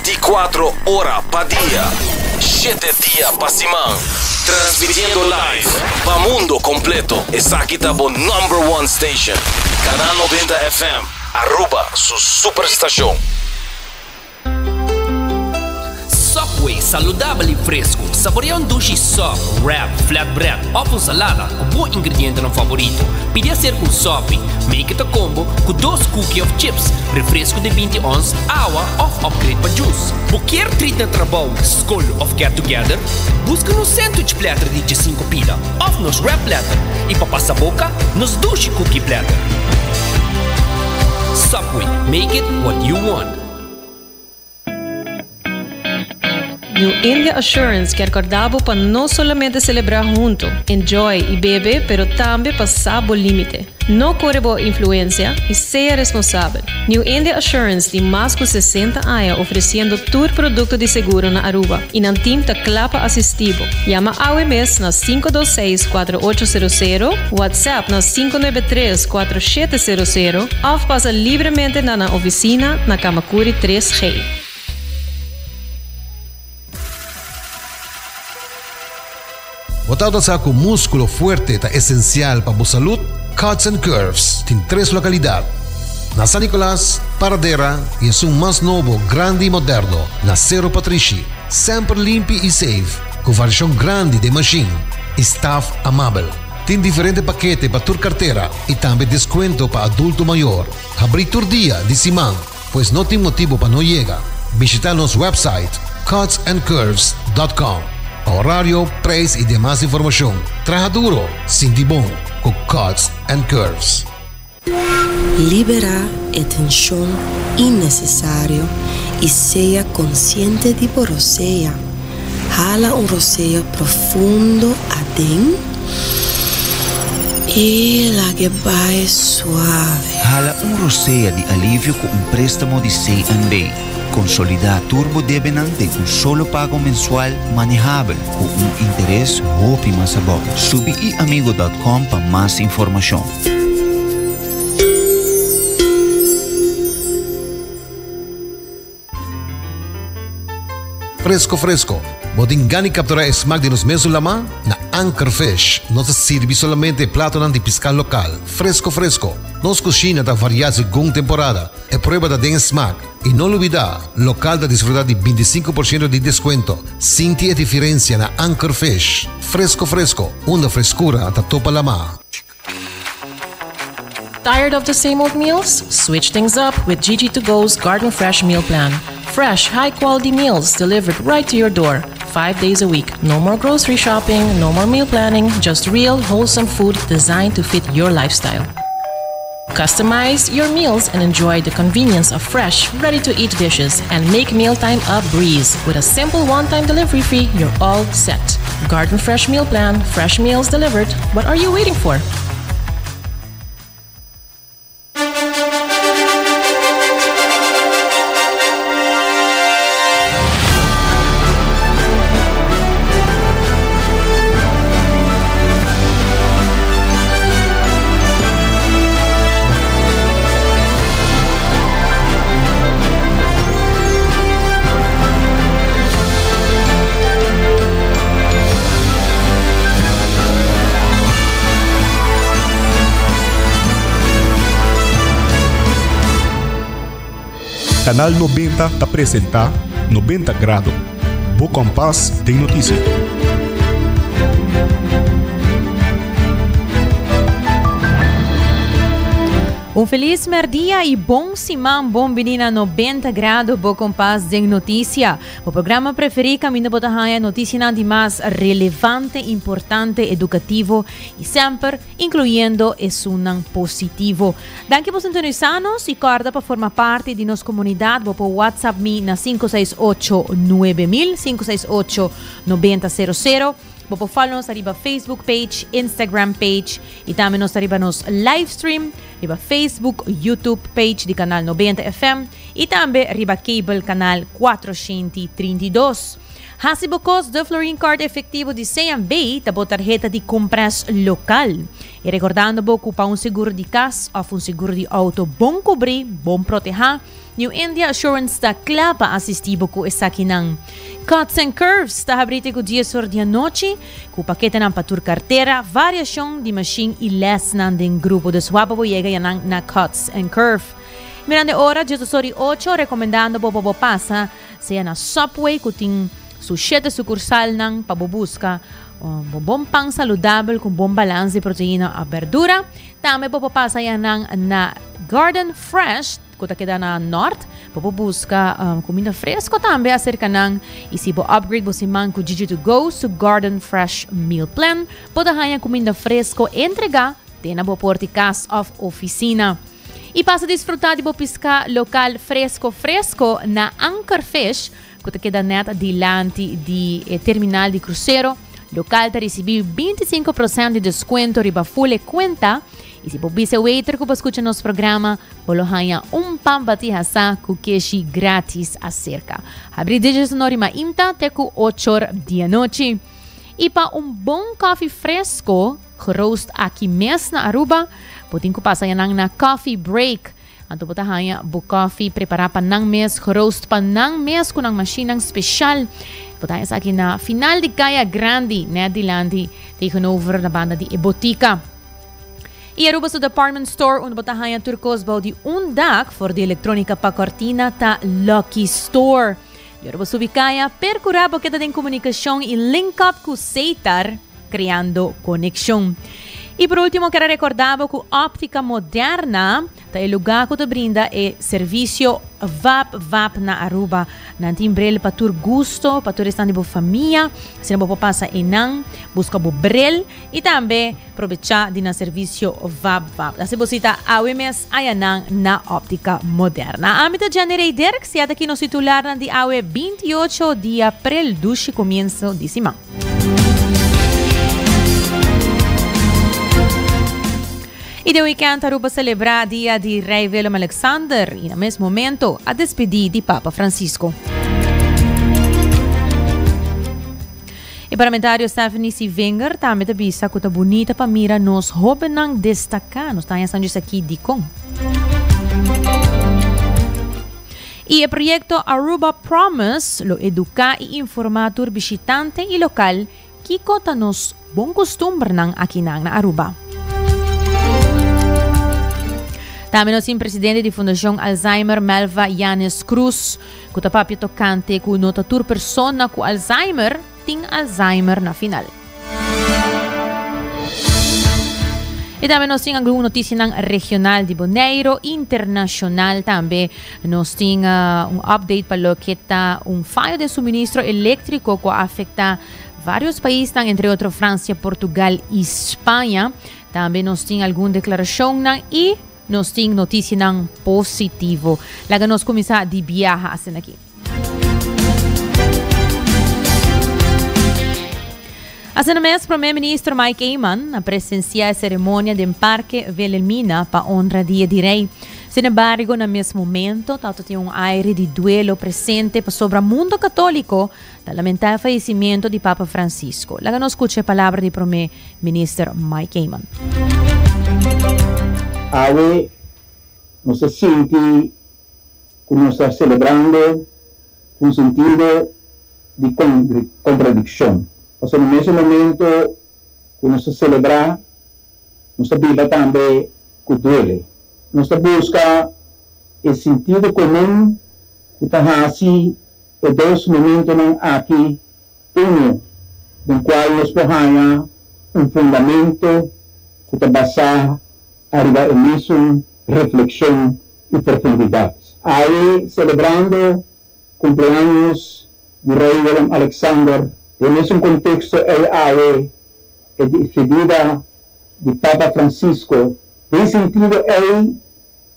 24 ora pa dia, shete dia pa siman. Transmitiendo live pa mundo completo. Esaki ta bo number one station. Canal 90 FM, Aruba su superstacion. Subway, saludabel y fresco. Saborea un dushi sub, wrap, flatbread of un salada cu bo ingredientenan favorito. Pidi hacer cu un sopi. Make it a combo cu dos cookie of chips, refresco di binti ons, awa of upgrade pa juice. Bo kier treat na trabou, scol of get together? Busca nos sandwich platter di diesinco pida of nos wrap platter y pa pasa boca, nos dushi cookie platter. Subway, make it what you want. New India Assurance kier corda bo pa no solamente celebra hunto, enjoy y bebe pero tambe pa sa bo limite. No core bo influencia y sea responsabel. New India Assurance tin mas cu 60 aña ofreciendo tur producto di seguro na Aruba y nan team ta cla pa asisti bo. Yama awe mes na 526 4800, WhatsApp na 593 4700 of pasa libremente na nan oficina na Kamakuri 3G. Bo tabata sa ku múskulo fuerte ta esensial pa bo salud? Cuts and Curves tin tres lokalidat, na San Nicolas, Paradera i esun mas nobo, grandi i moderno na Sero Patrishi. Semper limpi i safe, ku variashon grandi den mashin i staf amabel. Tin diferente pakete pa tur kartera i tambe deskuento pa adulto mayor. Habrí tur dia di siman, pues no tin motibu pa no yega. Bishita nos website cutsandcurves.com pa horario, prijs i demas informashon. Traha duro, sinti bon ku Cuts and Curves. Liberá e tenshon innesesario i sea konsiente di bo rosea. Hala un rosea profundo aden i lag'e bai suave. Hala un rosea di alivio ku un préstamo di CNB. Konsolidá tur bo debenan den un solo pago mensual manehabel ku un interes hopi mas abou. Subi iamigo dòt kòm pa mas informashon. Fresco fresco, bo tin gana di captura e smaak di nos mesun lama? Na Anchor Fish nos ta sirbi solamente e platonan di pisca local, fresco fresco. Nos cushina ta varia segun temporada, e prueba ta den e smaak. Y no lubida, local ta disfruta di binticinco por ciento di descuento. Sinti e diferencia na Anchor Fish. Fresco fresco, unda frescura ta topa lama. Tired of the same old meals? Switch things up with Gigi to Go's Garden Fresh Meal Plan. Fresh, high quality meals delivered right to your door, five days a week. No more grocery shopping, no more meal planning, just real, wholesome food designed to fit your lifestyle. Customize your meals and enjoy the convenience of fresh, ready to eat dishes and make mealtime a breeze. With a simple one time delivery fee, you're all set. Garden Fresh Meal Plan, fresh meals delivered. What are you waiting for? Canal 90 ta presenta 90 Grado, bo kompas den noticia. Un feliz merdia y bon siman, bon bini na 90 Grado, bo kompas den noticia. Bo programa preferi caminda bo ta haya noticianan di mas relevante, importante, educativo y semper incluyendo esunnan positivo. Danki por sintonisa nos y corda pa forma parti di nos comunidad bo por WhatsApp mi na 568 9000 568 9000. Bo por follow nos ariba Facebook page, Instagram page y tambe nos ariba nos live stream riba Facebook, YouTube page di Canal 90 FM y tambe riba cable canal 432. Hasi bo kos, De Florin Card efectivo di CMB ta bo tarheta di compras local. Y recordando bo cu pa un seguro di cas of un seguro di auto bon cubri, bon proteha, New India Assurance ta cla pa asisti bo cu esakinan. Cuts and Curves ta habri te cu dies or di anochi, cu paketenan pa tur cartera, variacion di machine y lesnan den grupo. Dus wapa bo yega yanan na Cuts and Curve. Mirando e ora, 10 or y ocho, recomendando bo pa bo pasa sea na Subway cu tin su shete sucursalnan pa bo busca bo bon pan saludabel cu bon balans di proteina of berdura. Tambe bo por pasa yanan na Garden Fresh cu ta keda na Noord. Bo por busca cuminda fresco tambe acerca nan. Y si bo upgrade bo siman cu Gigi to Go su Garden Fresh Meal Plan, bo ta haya cuminda fresco entrega te na bo porti cas of oficina. Y pasa disfruta di bo pisca local fresco fresco na Anchor Fish, cu ta keda net dilanti di e terminal di crucero. Local ta ricibi 25% di descuento riba full e cuenta. Y si bo bisa e waiter cu bo scucha nos programa, bo lo haya un pan bati hasa cu keshi gratis acerca. Habri dies nori mainta te cu ochor di anochi. Y pa un bon koffie fresco, geroost aki mes na Aruba, bo tin cu pasa yanan na Coffee Break. Anto bo ta haña bo koffie prepara pa nan mes, geroost pa nan mes cu nan mashinnan special. Bo ta haña esaki na final di Caya Grandi, net dilanti tegenover na banda di e botica. Y Aruba su department store unda bo ta haña tur cos bou di un dak, for di electronica pa cortina, ta Lucky Store. Y ora bo subi caya, percura bo keda den comunicacion y link up cu Seitar, creando conexion. Y por ultimo kier a recorda bo cu Optica Moderna ta e lugar cu ta brinda e servicio Vap Vap na Aruba. Nan tin bril pa tur gusto, pa tur esnan di bo famia. Asina bo por pasa eynan, busca bo bril y tambe probecha di nan servicio Vap Vap. Haci bo cita awe mes ayanan na Optica Moderna. Ami ta Jenny Rey Dirks y ata aki nos titularnan di awe 28 di april, dushi comienzo di siman. Y den weekend Aruba celebra dia di Rey Willem Alexander y na mes momento a despedi di Papa Francisco. E parlamentario Stephanie Sivinger tambe ta bisa cu ta bunita pa mira nos hobennan destaca. Nos ta haña Sanchez aki dicon. Y e proyecto Aruba Promise lo educa y informa tur bishitante y local kico ta nos bon custumbernan akinan na Aruba. Tambe nos tin presidente di Fundacion Alzheimer Melva Yanes Cruz cu ta papia tocante cu no ta tur persona cu Alzheimer tin Alzheimer na final. Y tambe nos tin algun noticianan regional di Boneiro, internacional tambe. Nos tin uh, un update pa loke ta un fallo den suministro eléctrico cu a afecta varios paisnan, entre otro Francia, Portugal y Spaña. Tambe nos tin algun declaracionnan y nos tin noticianan positivo. Laga nos cuminsa di biaha asina aki. Asina mes, Prome Minister Mike Eman a presencia e ceremonia den Parke Wilhelmina pa honra Dia di Rey. Sin embargo, na mes momento tabata tin un aire di duelo presente pasobra mundo catolico ta lamenta e fayecimento di Papa Francisco. Laga nos scucha e palabra di Prome Minister Mike Eman. Awe nos ta sinti ku nos ta selebrando ku un sentido di kontradikshon. Pasobra na mesun momento ku nos ta selebrá, nos ta biba tambe ku duele. Nos ta buska e sentido komun ku ta hasi e dos momentonan aki unu, den kual nos por haña un fundamento ku ta basá ariba e mesun reflekshon i profundidat. Awe selebrando kumpleaños di Rei Willem Alexander, den mesun konteksto ei awe e despedida di Papa Francisco. Den sentido ei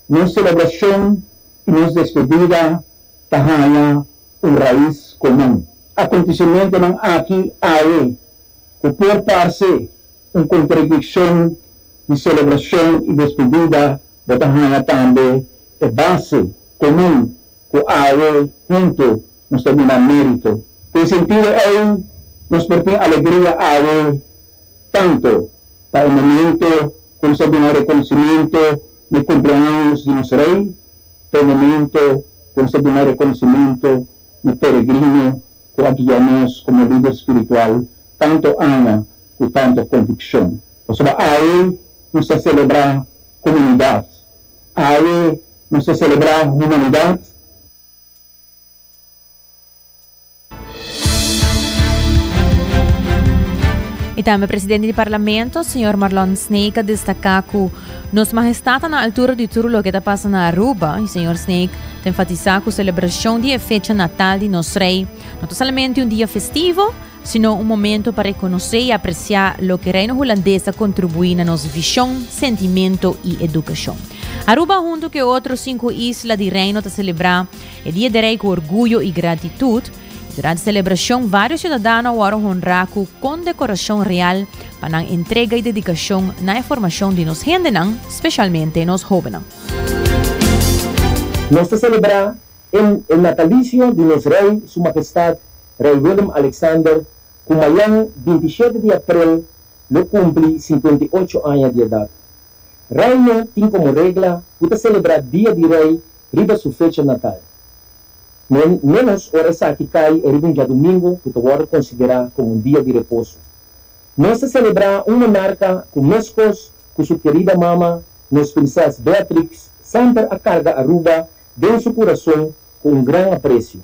nos selebrashon i nos despedida ta haña un rais komun. Akontesimentonan aki awe ku por parse un kontradikshon di selebrashon i despedida bo ta haña tambe e base komun ku awe huntu nos ta duna mérito. Den sentido ei nos por tin alegria awe tanto pa e momento ku nos a duna rekonosimento na e kumpleaños di nos Rei, pa e momento ku nos a duna rekonosimento na peregrino ku a guia nos komo lider spiritual tanto aña ku tanto konvikshon. Pasobra awe nos ta selebrá komunidat, awe nos ta selebrá humanidat. Y tambe presidente di Parlamento, señor Marlon Sneek, a destaca cu Nos Mahestad ta na altura di tur loke ta pasa na Aruba. Y señor Sneek ta enfatisa cu celebracion di e fecha natal di nos Rey no ta solamente un dia festivo, sino un momento pa reconoce y aprecia loke Reino Hulandes a contribui na nos vision, sentimento y educacion. Aruba hunto cu e otro cinco isla di Reino ta celebra E Dia di Rei ku orguyo i gratitut. Durante selebrashon vários siudadano a wòrdu honrá ku kondekorashon real pa nan entrega i dedikashon na e formashon di nos hendenan, speshalmente nos hóbennan. Nos ta selebrá e e natalisio di nos Rei Su Mahestat Rei Willem Alexander ku mayan 27 di aprel lo kumpli 58 aña di edat. Reino tin komo regla ku ta selebrá Dia di Rei riba su fecha natal. Men ménos ora esaki kai riba un djadumingu ku ta wòrdu konsiderá komo un dia di reposo. Nos ta selebrá un monarka ku meskos ku su kerida mama, nos Prinses Beatrix, semper a karga Aruba den su kurason ku un gran apresio.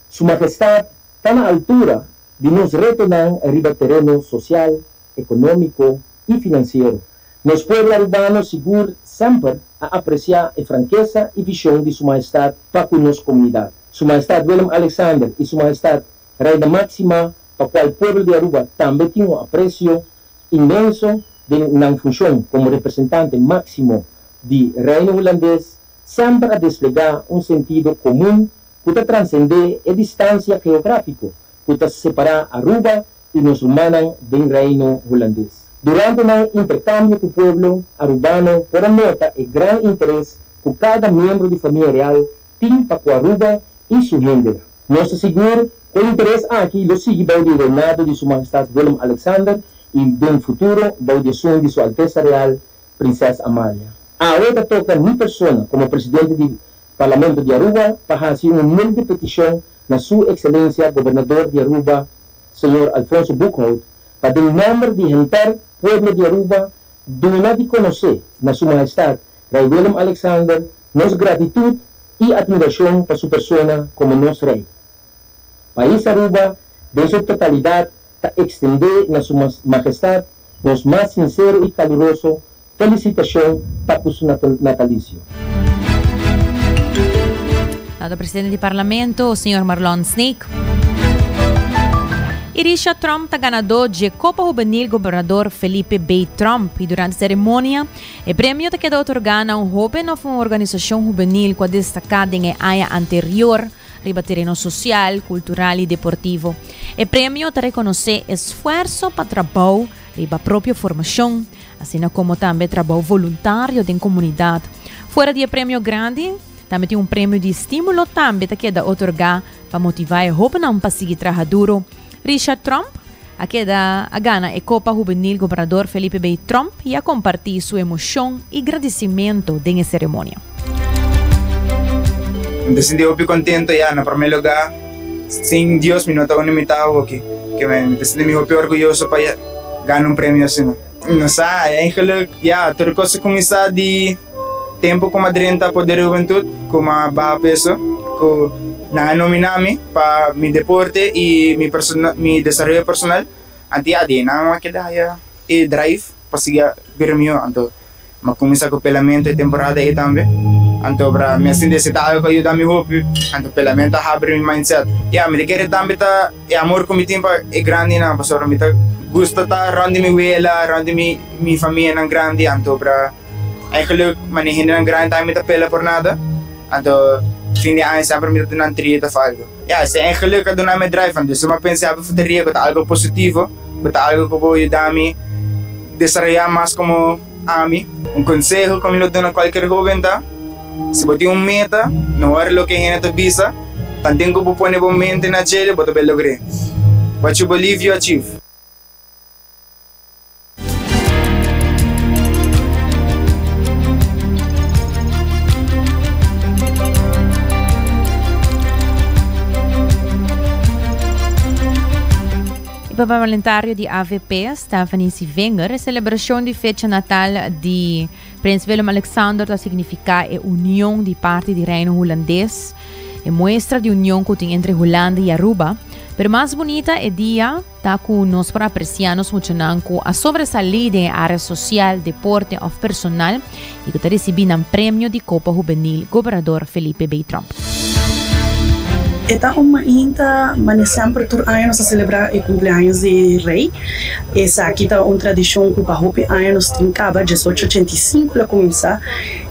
Su Mahestat ta na altura di nos retonan riba tereno sosial, ekonómiko i finansiero. Nos pueblo arubano sigur semper a apresiá e frankesa i vishon di Su Mahestat pa ku nos komunidat. Su Mahestat Willem Alexander i Su Mahestat Reina Máxima pa kual pueblo di Aruba tambe tin un apresio inmenso den nan funshon komo representante máksimo di Reino Hulandes semper a desplegá un sentido komun ku ta transendé e distansia geográfiko ku ta separá Aruba i nos rumannan den Reino Hulandes. Durante nan interkambio ku pueblo arubano por a nota e gran interes ku kada miembro di famia real tin pa ku Aruba i su hendenan. Nos ta sigur ku e interes aki lo sigui bou di reinado di Su Mahestad Willem Alexander i den futuro bou di esun di Su Altesa Real Prinses Amalia. Awe ta toka mi persona komo presidente di Parlamento di Aruba pa hasi un humilde petishon na Su Ekselencia Gobernador di Aruba, Señor Alfonso Boekhoudt pa den nomber di henter pueblo di Aruba duna di conoce na Su Mahestad Rey Willem Alexander nos gratitud y admiracion pa su persona como nos Rey. Pais Aruba den su totalidad ta extende na Su Mahestad nos mas sincero y caluroso felicitacion pa cu su natalicio. Dado presidente di Parlamento, señor Marlon Sneek. Irisha Trump ta ganadó dje Copa Juvenil Gobernador Felipe B. Trump y durante ceremonia e premio ta keda otorgá na un hoben of un organisacion juvenil cu a destacá den e aña anterior riba tereno social, cultural y deportivo. E premio ta reconoce esfuerzo pa trabou riba propio formacion, asina como tambe trabou voluntario den comunidad. Fuera di e premio grandi, tambe tin un premio di estimulo tambe ta keda otorga pa motiva e hobennan pa sigui traha duro. Richard Tromp a keda a gana e Copa Juvenil Gobernador Felipe B. Tromp y a comparti su emocion y gradicimento den e ceremonia. Mi ta sinti hopi contento ya na prome lugar sin Dios mi no ta unda mi ta awoki ke mi ta sinti mi hopi orguyoso pa gana un premio asina. No sa, eigenlijk ya tur cos a cuminsa di tempo cu mi a drenta Poder Hubentud cu mi a baha peso cu nan a nomina mi pa mi deporte y mi mi desaroyo personal anto ya di nan a keda haya e drive pa sigui a bira miho anto Mi a kuminsá ku pelamentu e temporada ei tambe. Anto bra mi a sinti esei ta algu ku a yuda mi hopi. Anto pelamentu a habri mi mindset. Ya, mi ta kere tambe ta e amor ku mi tin pa e grandinan, pasobra mi ta gusta ta rònt di mi wela, rònt di mi mi famianan grandi. Anto bra eigenlijk manera hendenan grandi tambe mi ta pela por nada. Anto fin di aña semper mi ta duna nan treat òf algu. Ya, esei eigenlijk a duna mi e drive. Anto mi a pensa ku ta ria ku ta algu positivo, ku ta algu ku por yuda mi. Desaroyá mas komo ami. Un konseho ku mi lo duna kualker hóben ta, si bo tin un meta, no wòri loke hende ta bisa, Tanten ku bo pone bo mente na djele bo ta bai logr'é. What you believe you achieve. E parlamentario di avp, Stephanie Sivinger, e celebracion di fecha natal di Prins Willem-Alexander ta significa e union di parti di Reino Hulandes, e muestra di union cu tin entre Hulanda y Aruba. Pero mas bunita e dia ta cu nos por aprecia nos muchanan cu a sobresali den e area social, deporte of personal y cu ta ricibi nan premio di Copa Hubenil Gobernador Felipe B. Tromp. E ta un mainta mane semper tur aña nos ta celebra e cumpleaños di Rey. Esaki ta un tradicion cu pa hopi aña nos tin caba, diesocho ochenta i sinku la cuminsa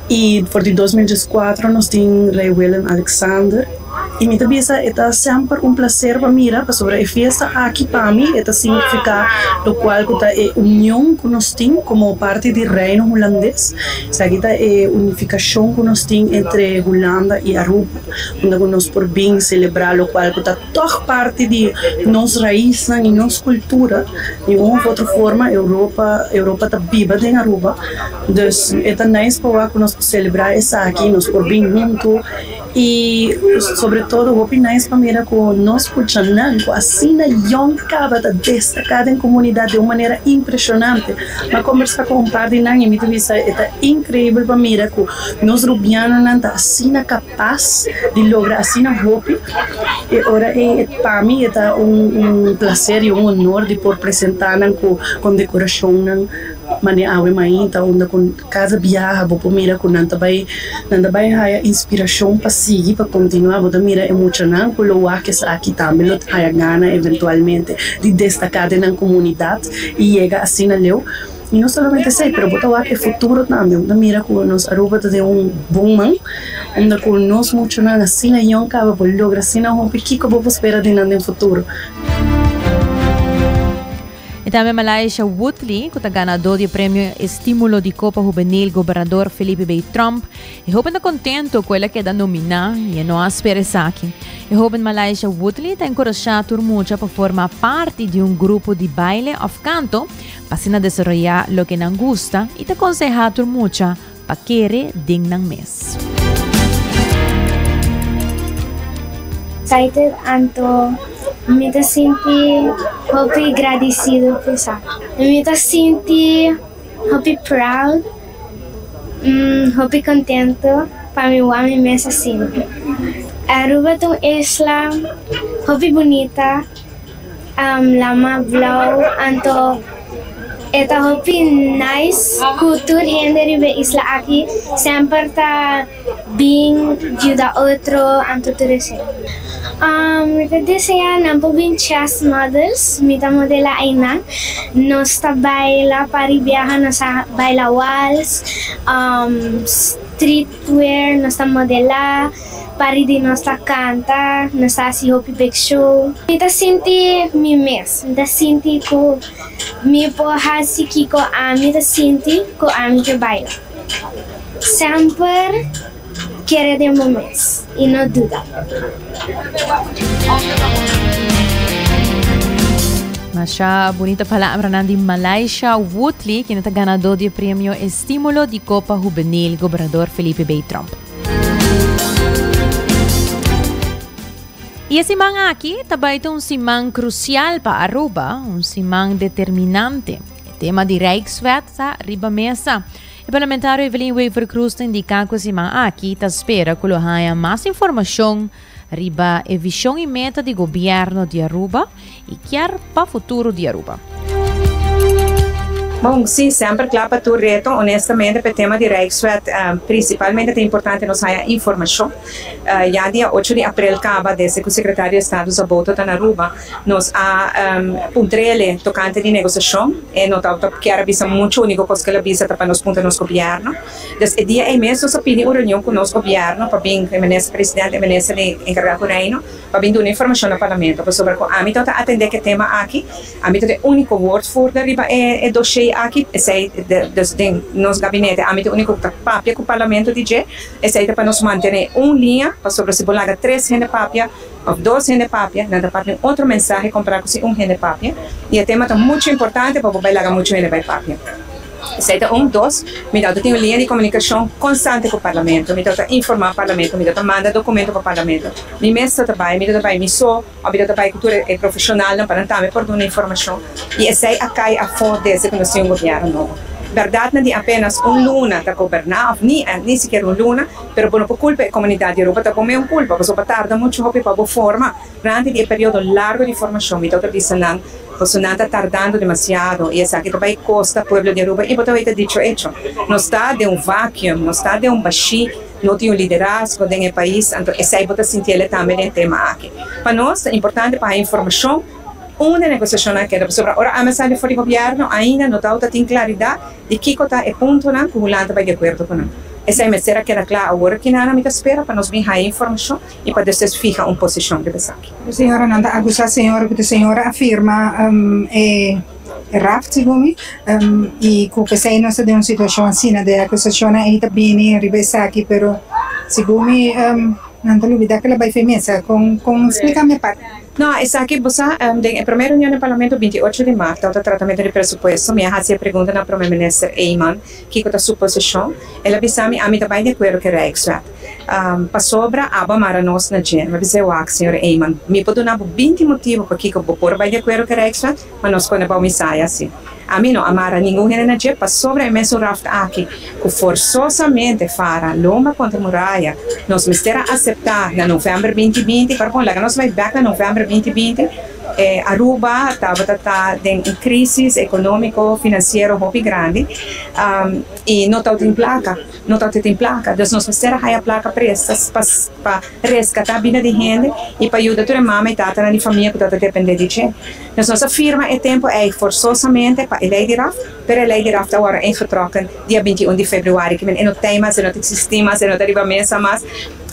y for di dos mil dieskuatro nos tin Rey Willem Alexander. Y mi ta bisa e ta semper un placer pa mira pasobra e fiesta aki pa mi e ta significa locual cu ta e union cu nos tin como parti di Reino Hulandes. Esaki ta e unificacion cu nos tin entre Hulanda y Aruba unda cu nos por bin celebra locual cu ta tog parti di nos raisnan y nos cultura. Di un of otro forma Europa Europa ta biba den Aruba dus e ta nice pa wak cu nos por celebra esaki nos por bin hunto. I sobre todo hopi nice pa mira ku nos muchanan ku asina yong kaba ta destaká den komunidat den un manera impreshonante. Mi a kombersá ku un par di nan i mi ta bisa e ta inkreibel pa mira ku nos rubianonan ta asina kapas di logra asina hopi. E ora ei pa mi e ta un plaser i un honor di por presentá nan ku kondekorashonnan manera awe mainta unda ku Kada biaha bo por mira ku nan ta bai nan ta bai haya inspirashon pa sigui pa kontinuá. Bo ta mira e muchanan ku lo wak esaki tambe lo haya gana eventualmente di destaká den nan komunidat i yega asina leu. I no solamente esei pero bo ta wak e futuro tambe. Bo ta mira ku nos Aruba ta den un bon man unda ku nos muchanan asina yòn kaba por logra asina hopi kiko bo por spera di nan den futuro. I tambe Malaisha Woodley, ku ta ganadó di e premio Estímulo di Kopa Hubenil Gobernador Felipe B. Tromp. E hóben ta kontentu ku el a keda nominá i e no a spera esaki. E hóben Malaisha Woodley ta enkurashá tur mucha pa forma parti di un grupo di baile òf kanto pa asina desaroyá loke nan gusta i ta konsehá tur mucha pa kere den nan mes. Excited anto mi ta sinti hopi gradicido pa esaki. Mi ta sinti hopi proud, hopi contento pa mi wak mi mes asina. Aruba ta un isla hopi bunita. Lama blou anto e ta hopi nice ku tur hende riba e isla aki semper ta bin yuda otro anto tur esei. Mi ta desea nan por bin chess models, mi ta modela einan, nos ta baila pa ribiaha, nos a baila wals, streetwear nos ta modela. Pari di nos ta canta, nos ta haci hopi big show. Mi ta sinti mi mes, mi ta sinti cu mi por haci kico ami ta sinti cu ami ke baila. Semper kere den bo mes y no duda. Masha bunita palabranan di Malaisha Woodley, kende ta ganadó di e premio Estímulo di Copa Hubenil Gobernador Felipe B. Tromp. Y e siman aki ta bai ta un siman crucial pa Aruba, un siman determinante. E tema di Rijkswet ta riba mesa. E parlamentario Evelyn Wever-Croes ta indica cu e siman aki ta spera cu lo haya mas informacion riba e vision y meta di gobierno di Aruba y kier pa futuro di Aruba. Bon, sí, semper kla pa tur reto. Honestamente, pa e tema di Rijkswet, principalmente ta importante nos haya informacion. Ya dia ocho di april caba, desde cu Secretario di Estado Zaboto ta na Aruba, nos a puntr'ele tocante di negociacion. E no tabata kier a bisa mucho, unico cos cu el a bisa ta pa nos puntra nos gobierno. Dus e dia ei mes nos a pidi un reunion cu nos gobierno pa bin e minister presidente, e minister di encarga cu Reino, pa bin duna informacion na Parlamento. Pasobra cu ami tabata atende cu e tema aki, ami ta e unico woordvoerder riba e dossier. lei aki, esei dus den nos gabinete ami ta e úniko ku ta papia ku parlamento di dje, esei ta pa nos mantené un liña, pasobra si bo laga tres hende papia òf dos hende papia, nan ta papia un otro mensahe kompará ku si un hende papia, i e tema ta muchu importante pa bo bai laga muchu hende bai papia. Esei ta un. Dos, mi ta tin un liña di komunikashon konstante ku parlamento, mi ta ta informá parlamento, mi ta ta manda dokumento pa parlamento, mi mes ta ta bai, mi ta ta bai mi so. Òf ta bai ku tur e profeshonalnan pa nan tambe por duna informashon. I esei a kai afó desde ku nos tin un gobièrnu nobo. Bèrdat nan tin apénas un luna ta goberná òf ni ni sikiera un luna, pero bo no por kulpa e komunidat di Aruba, ta bo mes un kulpa pasobra bo tarda muchu hopi pa bo forma. Durante di e periodo largu di formashon mi ta bisa nan pasobra nan ta tardando demasiado i esaki ta bai kosta pueblo di Aruba i bo ta wei ta dicho echo. Nos ta den un vacuum, nos ta den un bashí. No tin un liderazgo den e pais, anto esei bo ta sinti ele tambe den e tema aki. Pa nos ta importante pa haña informashon unda e negosiashonnan a keda, pasobra ora ami a sali for di gobièrnu ainda no tabata tin klaridat di kiko ta e puntonan ku Hulanda ta bai di akuerdo ku nan. Esei mester a keda kla awor kinan mi ta spera pa nos bin haña informashon i pa despues fiha un posishon riba esaki. Señora nan ta akusá señora ku ta señora a firma e. Raft segun mi, y cu pesey nos ta den un situacion asina, de acusacionnan ey ta bini riba esaki, pero segun mi nan ta lubida cu el a bay fe mesa, con con splica mi e parti. No, esaki bo sa, den e prome reunion den Parlamento 28 di maart tabata tratamento di presupuesto, mi a haci e pregunta na Prome Minister Eman kico ta su posicion, el a bisa mi, ami ta bay di acuerdo cu e Rijkswet. Pasobra abo a mara nos na dje. Mi a bis'é, Wak, señor Eman, mi por duna bo 20 motibo pakico bo por bay di acuerdo cu e Rijkswet, Ma nos pone bou misaya si. Ami no a mara ningun hende na dje pasobra e mesun raft aki ku forsosamente fara lomba kontra muraya nos mester a aseptá na novèmber 2020. Pero bon, laga nos bai bèk na novèmber 2020. E Aruba tabata ta den un krísis ekonómiko finansiero hopi grandi i no tabatin plaka. No tabata tin plaka. Dus nos mester a haya plaka presta pa pa reskatá bida di hende i pa yuda tur e mama i tatanan di famia ku tabata dependé di dje. Dus nos a firma e tempu ei forsosamente pa e lei di raf, pero e lei di raf ta wòrdu ingetrokken dia 21 di febrüari, ki men e no tei mas, e no ta eksistí mas, e no ta riba mesa mas.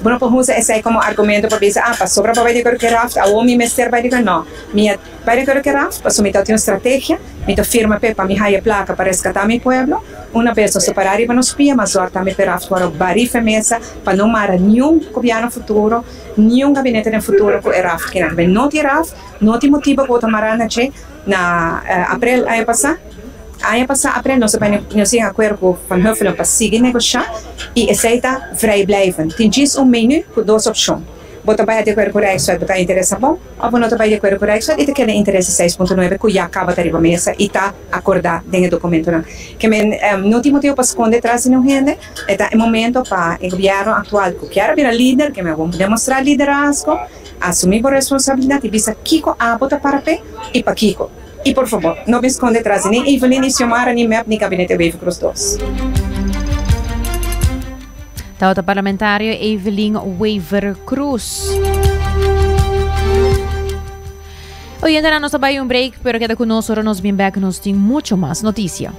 Bo no por usa esei komo argumento pa bisa, ah, pasobra bo a bai di acuerdo ku e raf, awor mi mester bai di acuerdo. No, mi a bai di acuerdo ku e raf pasobra mi tabatin un strategia, mi ta firma p'e pa mi haya plaka pa reskatá mi pueblo. Una bes nos ta pará riba nos pia, mas zòrg tambe p'e raf wòrdu barí fe mesa pa no mara niun gobièrnu futuro, niun gabinete den futuro ku e raf kinan. No tin raf. No tin motibo ku bo ta mará na dje. Na aprel aña pasá, aña pasá aprel nos a bai nos tin akuerdo ku Van Huffelen pa sigui negoshá i esei ta vrijblijvend. Tin djis un menu ku dos opshon. Bo ta bai di akuerdo ku Rijkswet bo ta interesa bon òf bo no ta bai di akuerdo ku Rijkswet i ta keda interesa 6.9 ku ya kaba ta riba mesa i ta akordá den e dokumentonan. Ke men no tin motibo pa skonde tras di niun hende. E ta e momento pa e gobièrnu aktual ku kier a bira lider, ke men a bon demostrá liderazgo, Asumí bo responsabilidat i bisa kiko abo ta para p'e i pakiko. I por fabor, no bin skonde tras di ni Evelyn, ni Xiomara, ni mep, ni Gabinete Wever-Croes dos. Tabata parlamentario Evelyn Wever-Croes. Oyentenan, nos ta bai un break, pero keda ku nos ora nos bin bek, nos tin mucho mas noticia.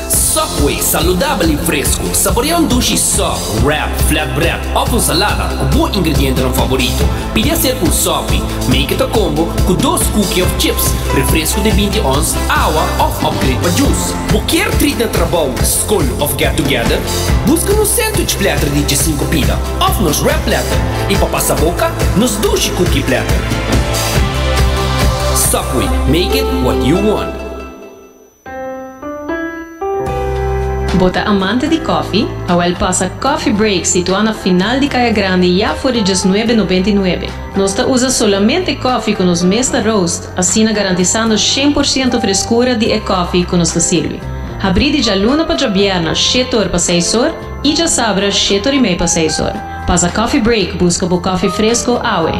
Subway, saludabel i fresku. Saborea un dushi sub, wrap, flatbread òf un salada ku bo ingredientenan favorito. Pidi aser ku un sopi. Make it a combo ku dos cookie òf chips, refresku di 20 ons, awa òf upgrade pa juice. Bo kier treat na trabou, skol òf get together? Buska nos sandwich platter di 15 pida. Of nos wrap platter y pa pasa boca nos dushi cookie platter. Subway, make it what you want. Bo ta amante di koffie? Awel pasa Coffee Break situá na final di Kaya Grandi ya for di 1999. Nos ta usa solamente koffie ku nos mes ta roast, asina garantisando 100% freskura di e koffie ku nos ta sirbi. Habrí di djaluna pa djabièrna shete or pa seis or, I djasabra shetor i mei pa seis or. Pasa Coffee Break buska bo koffie fresco awe.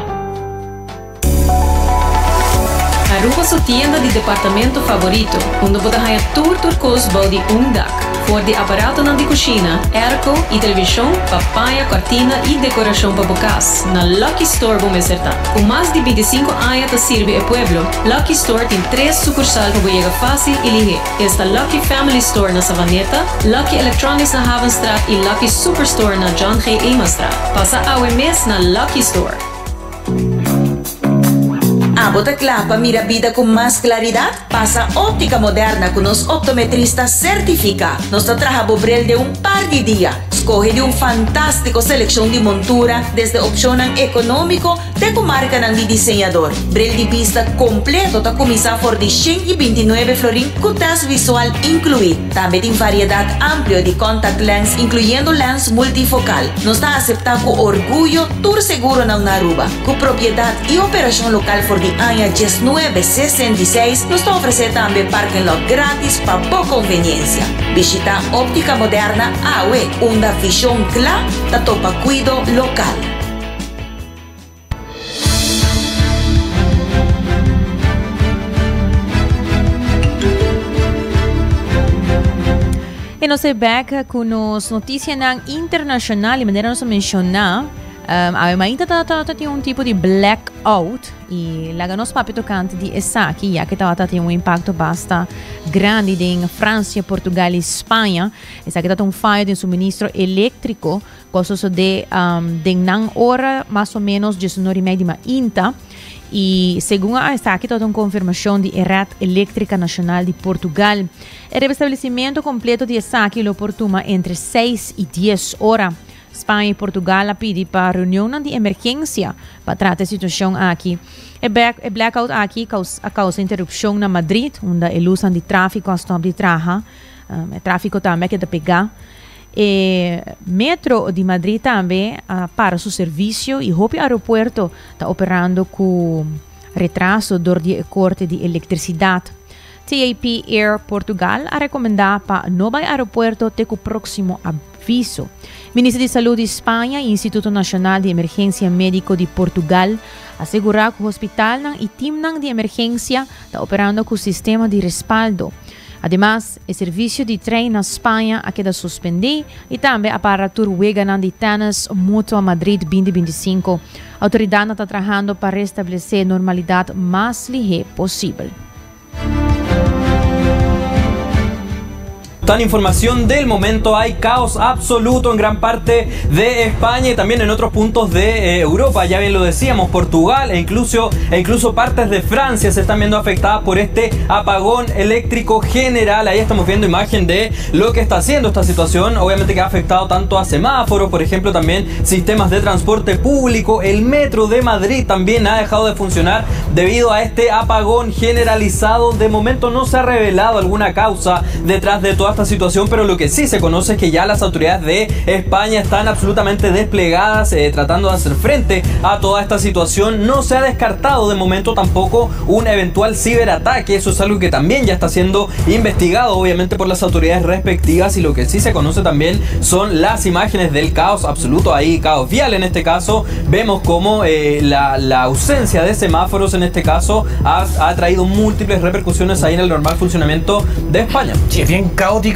Aruba su tienda di departamento favorito, unda bo ta haña tur tur kos bou di un dak. For di aparatonan di kushina, airco i televishon pa paña, kortina i dekorashon pa bo kas, na Lucky Store bo mester ta. Ku mas di 25 aña ta sirbi e pueblo, Lucky Store tin tres sukursal pa bo yega fásil i lihé. Esta Lucky Family Store na Savaneta, Lucky Electronics na Havenstraat y Lucky Superstore na John G. Emanstraat. Pasa awe mes na Lucky Store. Abo ta kla pa mira bida ku mas klaridat? Pasa Óptica Moderna ku nos optometrista sertifiká. Nos ta traha bo bril den un par di dia. Skohe di un fantástiko selekshon di montura, desde opshonnan ekonómiko te ku markanan di diseñador. Bril di bista kompleto ta kuminsá for di 129 florin ku tèst visual inkluí. Tambe tin variedat amplio di contact lens inkluyendo lens multifokal. Nos ta aseptá ku orguyo tur seguronan na Aruba. Ku propiedat i operashon lokal for di aña 1966, nos ta ofresé tambe parking lot grátis pa bo konveniensia. Bishitá Óptica Moderna awe, unda vishon kla ta topa kuido lokal. E nos ta bek ku nos notisianan internashonal i manera nos a menshoná, Awe mainta tabata tin un tipo di blackout y laga nos papia tocante di esaki ya que tabata tin un impacto basta grandi den Francia, Portugal y Spaña. Esaki tabata un fallo den suministro eléctrico cu a sucede um, den nan ora mas o menos diesunor y mei di mainta. Y segun a esaki tabata un confirmacion di e Red Eléctrica Nacional di Portugal. E restablecimiento completo di esaki lo por tuma entre seis y dies ora. Spaña i Portugal a pidi pa reunionnan di emergensia pa trata e situashon aki. E e blackout aki a kousa interupshon na Madrid, unda e lusnan di tráfiko a stòp di traha. E tráfiko tambe a keda pegá. E metro di Madrid tambe a para su servisio i hopi aeropuerto ta operando ku retraso dor di e korte di elektrisidat. TAP Air Portugal a rekomendá pa no bai aeropuerto te ku próksimo Viso. Minister di Salud di Spaña y Instituto Nacional di Emergencia Medico di Portugal a segura cu hospitalnan y teamnan di emergencia ta operando cu sistema di respaldo. Ademas, e servicio di trein na Spaña a keda suspendi y tambe a para tur weganan di tennis Mutua Madrid 2025. Autoridadnan ta trahando pa restablece normalidad mas lihe posibel. Tan información del momento, hay caos absoluto en gran parte de España y también en otros puntos de eh, Europa. Ya bien lo decíamos, Portugal e incluso, e incluso partes de Francia se están viendo afectadas por este apagón eléctrico general. Ahí estamos viendo imagen de lo que está haciendo esta situación. Obviamente que ha afectado tanto a semáforos, por ejemplo, también sistemas de transporte público. El metro de Madrid también ha dejado de funcionar debido a este apagón generalizado. De momento no se ha revelado alguna causa detrás de toda esta situación, pero lo que sí se conoce es que ya las autoridades de España están absolutamente desplegadas eh, tratando de hacer frente a toda esta situación. No se ha descartado de momento tampoco un eventual ciberataque. Eso es algo que también ya está siendo investigado, obviamente, por las autoridades respectivas. Y lo que sí se conoce también son las imágenes del caos absoluto ahí, caos vial en este caso. Vemos cómo eh, la, la ausencia de semáforos en este caso ha, ha traído múltiples repercusiones ahí en el normal funcionamiento de España. Sí, es bien caótico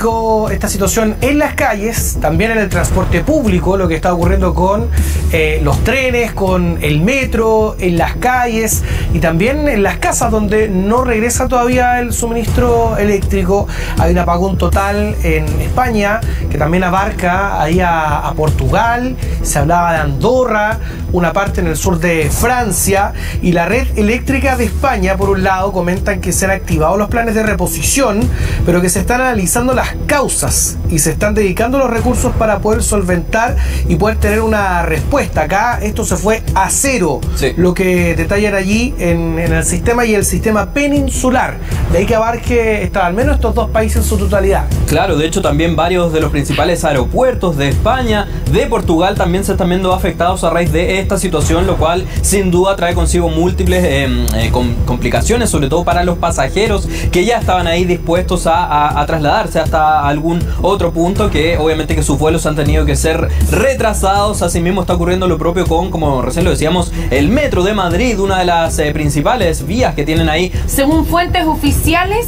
esta situación en las calles, también en el transporte público, lo que está ocurriendo con eh, los trenes, con el metro, en las calles y también en las casas donde no regresa todavía el suministro eléctrico. Hay un apagón total en España que también abarca ahí a, a Portugal, se hablaba de Andorra, una parte en el sur de Francia y la red eléctrica de España, por un lado, comentan que se han activado los planes de reposición, pero que se están analizando las causas y se están dedicando los recursos para poder solventar y poder tener una respuesta. Acá esto se fue a cero, lo que detallan allí en, en el sistema y el sistema peninsular. De ahí que abarque está, al menos estos dos países en su totalidad. Claro, de hecho también varios de los principales aeropuertos de España, de Portugal, también se están viendo afectados a raíz de esta situación, lo cual sin duda trae consigo múltiples eh, eh, complicaciones, sobre todo para los pasajeros que ya estaban ahí dispuestos a, trasladarse hasta algún otro punto, que obviamente que sus vuelos han tenido que ser retrasados. Asimismo está ocurriendo lo propio con, como recién lo decíamos, el metro de Madrid, una de las eh, principales vías que tienen ahí. Según fuentes oficiales,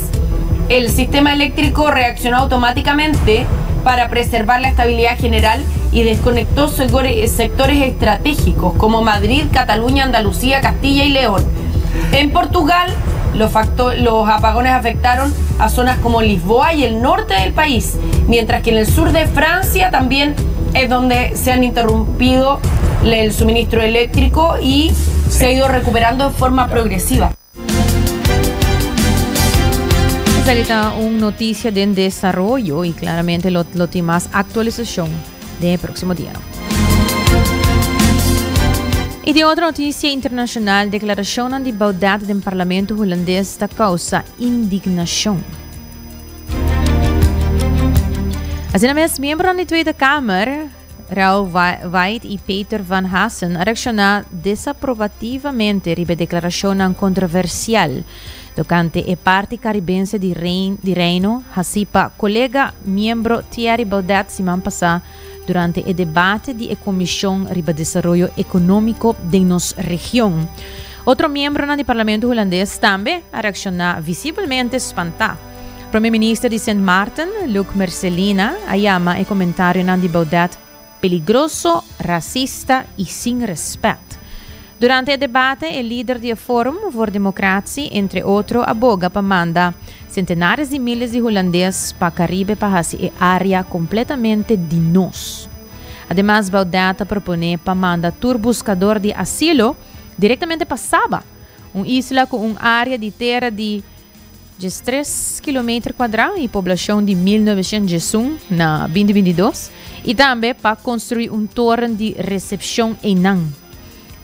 el sistema eléctrico reaccionó automáticamente para preservar la estabilidad general y desconectó sectores estratégicos como Madrid, Cataluña, Andalucía, Castilla y León. En Portugal, los, los apagones afectaron a zonas como Lisboa y el norte del país, mientras que en el sur de Francia también es donde se han interrumpido el suministro eléctrico y Se ha ido recuperando en forma progresiva. Esaki ta un noticia den desaroyo y claramente lo, lo tin mas actualisacion den e próximo dianan. Y den otro noticia internacional, declaracionnan di Baudet den parlamento hulandes ta causa indignacion. Asina mes, miembronan di Tweede Kamer, Raoul White i Peter van Hassen a reakshoná desaprobativamente riba e deklarashonnan kontroversial tokante e parti karibense di di Reino hasí pa kolega miembro Thierry Baudet siman pasá durante e debate di e komishon riba desaroyo ekonómiko den nos region. Otro miembronan di parlamento hulandes tambe a reakshoná visibelmente spantá. Prome Minister di Sint Maarten, Luc Mercelina, a yama e comentarionan di Baudet peligroso, racista y sin respet. Durante e debate, e lider di e Forum voor Democratie, entre otro, a boga pa manda centenares di miles di Hulandes pa Caribe pa haci e area completamente di nos. Ademas, Baudet a propone pa manda tur buscador di asilo directamente pa Saba, un isla cu un area di tera di 13 kilometer kuadrá i poblashon di 1911 na 2022 i tambe pa konstruí un toren di resepshon einan.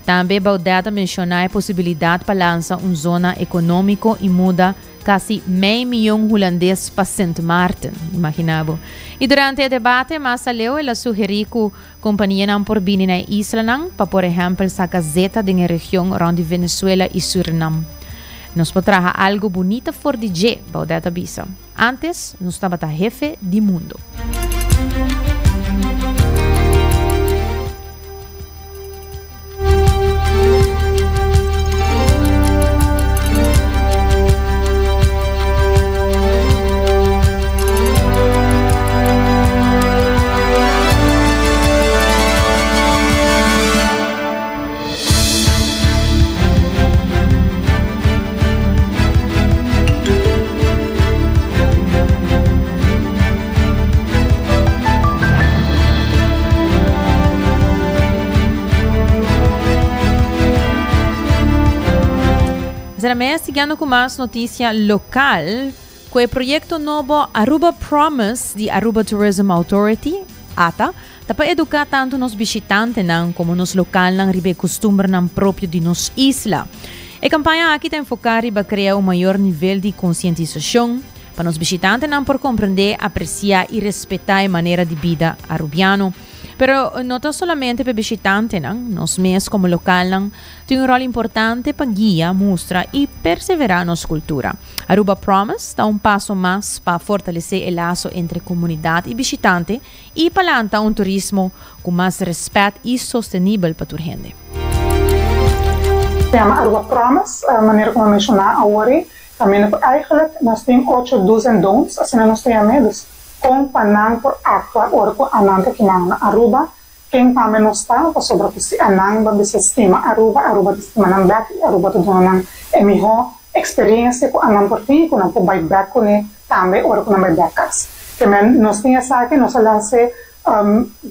Tambe Baudet a menshoná e posibilidat pa lansa un zona ekonómiko i muda kasi mei mion hulandes pa Sint Maarten. Imaginá bo. I durante e debate mas aleu el a sugerí ku kompanianan por bini na e islanan pa por ehèmpel saka zeta den e region rònt di Venezuela i Surinam. Nos por traha algo bunita for di dje, Baudet a bisa. Antes nos tabata hefe di mundo. Asina mes, siguiendo cu mas noticia local, cu e proyecto nobo Aruba Promise di Aruba Tourism Authority, ata, Ta pa eduká tantu nos bishitantenan komo nos lokalnan riba e kustumbernan propio di nos isla. E kampaña aki ta enfoká riba krea un mayor nivel di konsientisashon pa nos bishitantenan por komprendé, apresiá i respetá e manera di bida arubiano. Pero no ta solamente pa e bishitantenan, nos mes komo lokalnan tin un ròl importante pa guia, mustra i perseverá nos kultura. Aruba Promise ta un paso mas pa fortalesé e laso entre komunidat i bishitante i pa lanta un turismo ku mas rèspèt i sostenibel pa tur hende. Se yama Aruba Promise, manera ku mi a menshoná awor ei, kaminda ku eigenlijk nos tin ocho do's en don'ts, asina nos ta yam'é, dus kon pa nan por aktua ora ku anan ta kinan na Aruba, ken tambe nos ta, pasobra ku si anan ba bisa stima Aruba, Aruba ta stima nan bèk i Aruba ta duna nan e mihó eksperensia ku anan por tin i ku nan por bai bèk kuné Tambe ora ku nan bai bèk kas. Te men nos tin esaki, nos a lans'é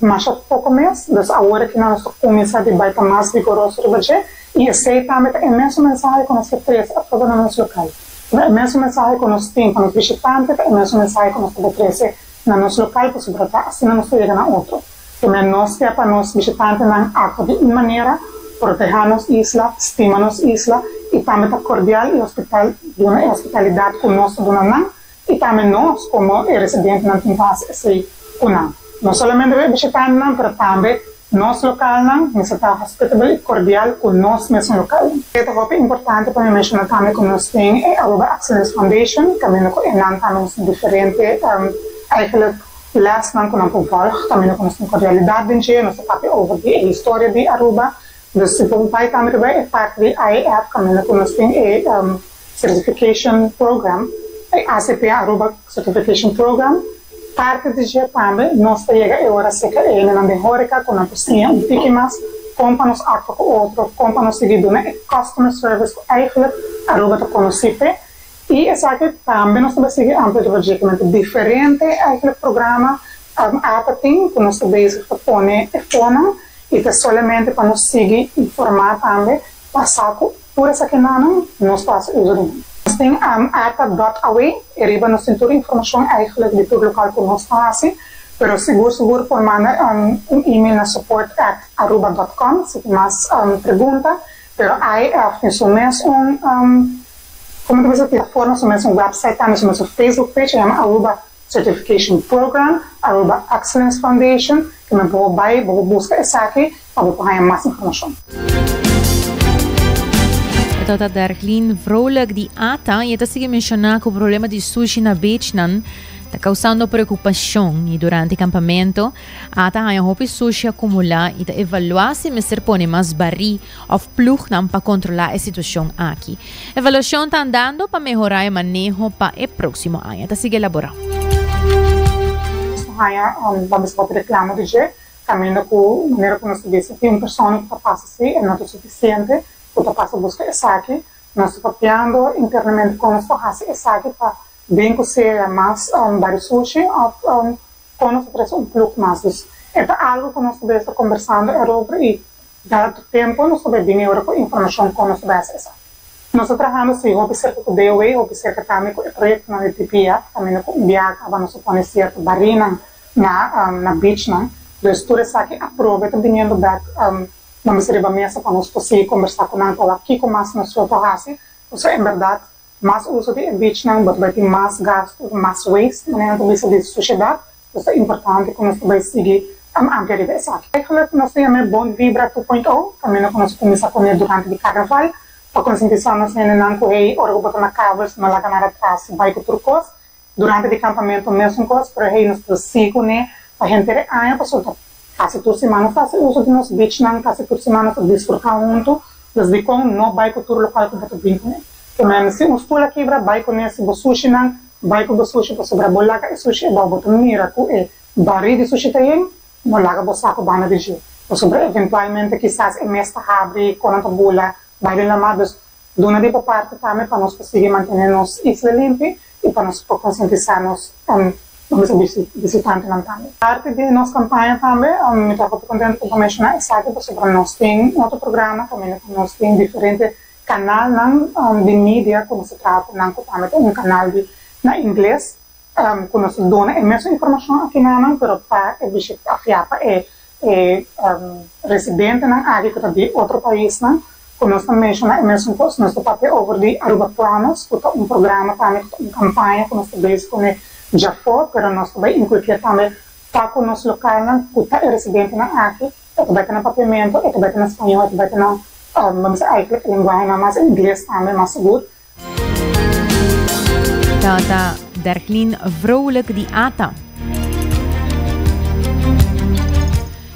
masha poko mes, dus awor aki nan nos ta kuminsá di bai ta mas vigoroso riba dje, i esei tambe ta e mesun mensahe ku nos ta trese atrobe na nos lokal. E mesun mensahe ku nos tin pa nos bishitante ta e mesun mensahe ku nos ta bai trese na nos lokal pasobra ta asina nos ta yega na otro. Te men nos ke pa nos bishitantenan aktua di un manera, protehá nos isla, stima nos isla i tambe ta kordial i hospital duna e hospitalidat ku nos ta duna nan i tambe nos komo e residentenan tin pa hasi esei ku nan. No solamente e bishitantenan pero tambe nos lokalnan mester ta hospitable i kordial ku nos mesun lokalnan. E ta hopi importante pa mi menshoná tambe ku nos tin e Aruba Excellence Foundation kaminda ku e nan tambe nos tin diferente eigenlijk Lesnan ku nan por volg kaminda ku nos tin kordialidat den dje, nos ta papia over di e historia di Aruba. Dus si bo bai tambe riba e parti di IAF kaminda ku nos tin e certification program, e ACP Aruba Certification Program, parti di dje tambe nos ta yega e ora seka e hendenan den horeka ku nan por siña un tiki mas kon pa nos aktua ku otro, kon pa nos sigui duna e customer service ku eigenlijk Aruba ta konosí p'e. I esaki tambe nos ta bai sigui amplia riba dje, kimente diferente eigenlijk programa ata tin ku nos ta bezig ta pone e fonan i ta solamente pa nos sigui informá tambe. Pa sa ku tur esakinan nos ta hasi uso di nan. Nos tin ata dot awe i riba nos tin tur informashon eigenlijk di tur lokal ku nos ta hasi, pero sigur sigur por manda un email na support at aruba dot com si tin mas pregunta, pero AEF tin su mes un komo ta bisa plataforma, su mes un website tambe, su mes un Facebook page a yama Aruba Certification Program, Aruba Excellence Foundation, ke men por bai, bo por buska esaki pa bo por haña mas informashon. E tabata Darlene Vrolijk di ata y e ta sigui menciona cu problema di sushi na beachnan ta causando preocupacion y durante campamento ata haña hopi sushi acumula y ta evalua si mester pone mas bari of plugnan pa controla e situacion aki. Evaluacion ta andando pa mehora e maneho pa e proximo aña. Ta sigui elabora. Nos ta haña un ban bisa hopi reclamo di dje, caminda cu manera cu nos ta bisa tin un persona cu ta pasa si e no ta suficiente cu ta pasa busca esaki. Nos ta papiando internamente con nos por haci esaki pa bin cu sea mas bari sushi of con nos ta trece un plug mas. Dus e ta algo cu nos ta bes ta conversando erover y Dado tempo nos ta bay bini ora cu informacion con nos ta bay haci esaki. Nos ta trahando si hopi cerca cu DOW, hopi cerca tambe cu e proyectonan di TPF, caminda cu un biaha caba nos a pone cierto barinan na na beachnan. Dus tur esaki aprobe ta biniendo bek na mester riba mesa pa nos por sigui combersa cu nan pa wak kico mas nos lo por haci. Pasobra en berdad Mas uso di e beachnan bo ta bai tin mas gasto, mas waste, manera nan ta bisa di sushedat. Dus ta importante ku nos ta bai sigui amplia riba esaki. Eigenlijk nos ta yama e Bon Vibra 2.0, kaminda ku nos a kuminsá kuné durante di karnaval pa konsientisá nos hendenan ku hey, ora ku bo ta na kabels no laga nada atras, bai ku tur kos. Durante di kampamentu mesun kos, pero hey nos ta sigui kuné pa henter e aña pasobra ta kasi tur siman nos ta hasi uso di nos beachnan, kasi tur siman nos ta disfrutá huntu, dus dikon no bai ku tur lokal ku bo ta bin kuné? Ke men si un stul a kibra bai kuné, si bo sushinan bai ku bo sushi pasobra bo laga e sushi ebou bo ta mira ku e barí di sushi ta yen, no laga bo saku banda di dje pasobra eventualmente kisas e mes ta habri, konan ta bula bai den lamá, dus Duna di bo parti tambe pa nos por sigui mantené nos isla limpi i pa nos por konsientisá nos bisitantenan tambe. Parti di nos kampaña tambe, mi ta hopi kontentu ku bo menshoná esaki pasobra nos tin otro programa kaminda ku nos tin diferente kanalnan di media ku nos ta traha ku nan ku tambe ta un kanal di na ingles ku nos ta duna e mesun informashon aki na nan pero pa e bishita pa e E residentenan aki ku ta di otro paisnan ku nos ta menshoná e mesun kos. Nos ta papia over di Aruba Promise ku ta un programa tambe ku ta un kampaña ku nos ta bezig kuné djafor pero nos ta bai inkulkié tambe pa ku nos lokalnan ku ta e residentenan aki. E ta bai ta na papiamentu, e ta bai ta na spañó, e ta bai ta na bo bisa eigenlijk e lenguahenan mas ingles tambe mas sigur. Tata Derklin Vrolijk di ata.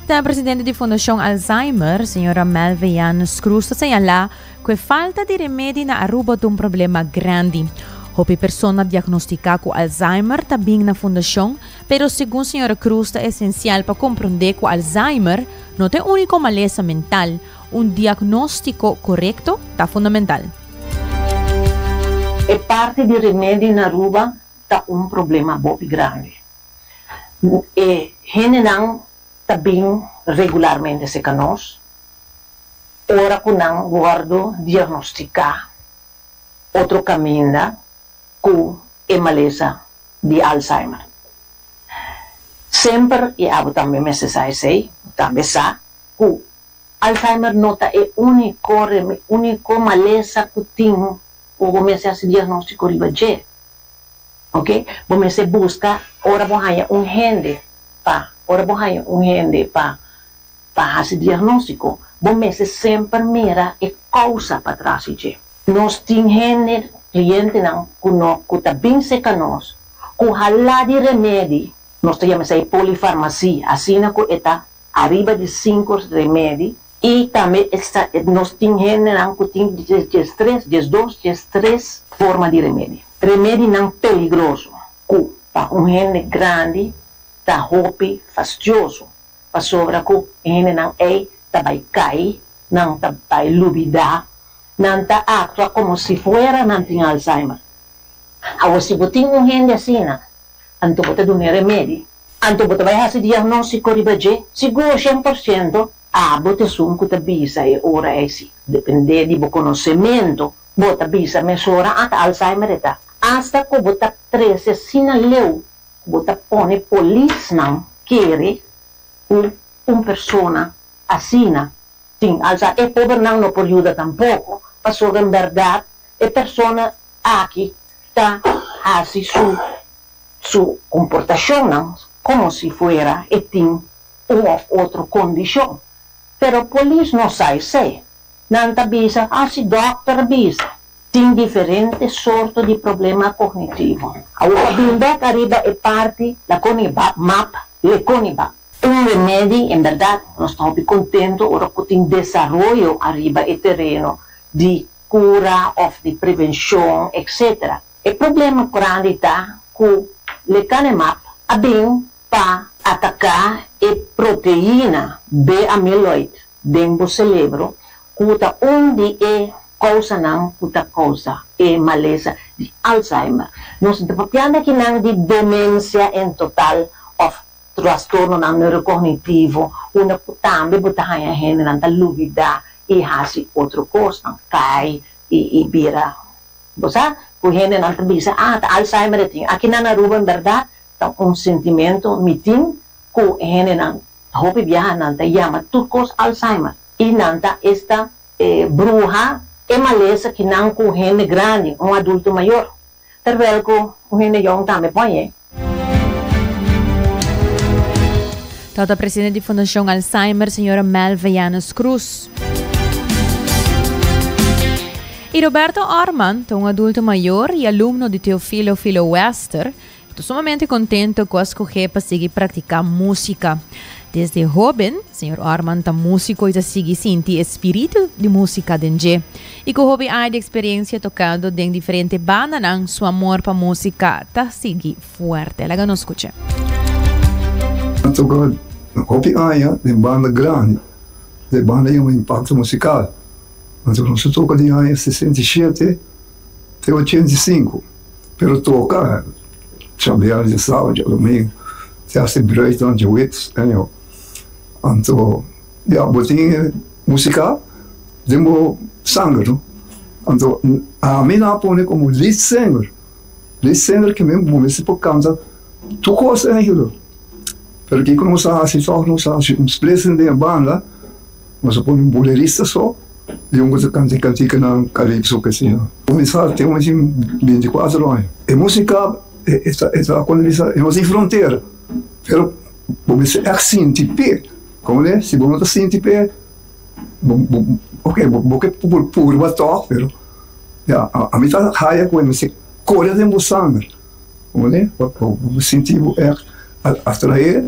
Ta presidente di Fundacion Alzheimer, señora Melvian Cruz, ta señala cu e falta di remedi na Aruba ta un problema grandi. Hopi persona diagnostica cu Alzheimer ta bin na fundacion, pero segun señora Cruz ta esencial pa comprende cu Alzheimer no ta e unico malesa mental. Un diagnostico corecto ta fundamental. E parti di remedi na Aruba ta un problema bopi grandi. E hendenan ta bin regularmente serka nos ora ku nan wordo diagnostica otro kaminda ku e malesa di Alzheimer. Semper, i abo tambe mester sa esei, bo tambe sa ku Alzheimer no ta e úniko úniko malesa ku tin ku bo mester hasi diagnóstiko riba dje. Oke, bo mester buska ora bo haña un hende pa ora bo haña un hende pa pa hasi diagnóstiko, bo mester semper mira e kousa patras di dje. Nos tin hende, klientenan ku no ku ta bin serka nos ku hala di remedi, nos ta yama esei polifarmasia, asina ku e ta Ariba di sinku remedi i tambe nos tin hendenan ku tin diestres, diesdos, diestres forma di remedi. Remedinan peligroso ku pa un hende grandi ta hopi fastioso pasobra ku e hendenan ei ta bai kai, nan ta bai lubidá, nan ta aktua komo si fuera nan tin Alzheimer. Awor si bo tin un hende asina anto bo ta dun'e remedi. Anto bo ta bai hasi diagnóstiko riba dje? Sigur, 100%. Abo ta esun ku ta bisa e ora ei si. Dependé di bo konosementu, bo ta bisa mesora a ta Alzheimer e ta. Asta ku bo ta trese asina leu ku bo ta pone polisnan kere ku un persona asina tin Alzheimer. E pobernan no por yuda tampoko, pasobra en bèrdat e persona aki ta hasi su su komportashonnan komo si fuera e tin un of otro kondishon. Pero polis no sa esei. Nan ta bisa, ah si dòkter bisa. Tin diferente sorto di problema kognitivo. Awor pa bin bèk ariba e parti lakonibap, map, lekonibap. Un remedi, en bèrdat nos ta hopi kontentu ora ku tin desaroyo ariba e tereno di kura òf di prevenshon etcetera. E problema grandi ta ku lecanemab a bin pa ataká e proteina B-amyloid den bo selebro ku ta un di e kousanan ku ta kousa e malesa di Alzheimer. Nos ta papiando akinan di demensia en total òf trastornonan neurokognitivo unda ku tambe bo ta haña hendenan ta lubidá i hasi otro kosnan, kai i bira Bo sa ku hendenan ta bisa, ah, ta Alzheimer e tin. Aki na Aruba en bèrdat ta un sentimento mi tin ku e hendenan hopi biaha nan ta yama tur kos Alzheimer i nan ta esta bruha e malesa ki nan ku hende grandi, un adulto mayor, terwel ku un hende yong tambe por hañ'é. Tabata presidente di Fundacion Alzheimer, señora Melva Janus Cruz. Y Roberto Orman ta un adulto mayor y alumno di Teofilo Filo Wester. Ta sumamente contento cu a scoge pa sigui practica musica. Desde hoben, señor Orman ta musico y ta sigui sinti e spiritu di musica den dje. Y cu hopi aña di experiencia tocando den diferente bandanan, su amor pa musica ta sigui fuerte. Laga nos scucha. A toca hopi aña den banda grandi, e banda yama Impacto Musical. Anto nos a toca di aña 67 te 85, pero toca djabièrnè, djasábado, djadomingo, te hasta e bruidnan djawebs, anyhow. Anto ya bo tin musica den bo sanger no. Anto ami nan a pone como lead singer, lead singer ke men bo mester por canta tur cos eigenlijk. Pero kiko nos a haci toch nos a haci un splitsing den e banda, nos a pone un bolerista so y un cu ta canta e canticanan calypso asina. Cuminsa te un tin 24 aña. E musica e ta cuando bisa e no tin frontera pero bo mester echt sinti p'e, comprende? Si bo no ta sinti p'e, bo, bo, ok, bo, bo ke purba tòg, pero ya, ami ta haya ku e mester kore den bo sanger, comprende? Pa bo sinti bo echt atraé.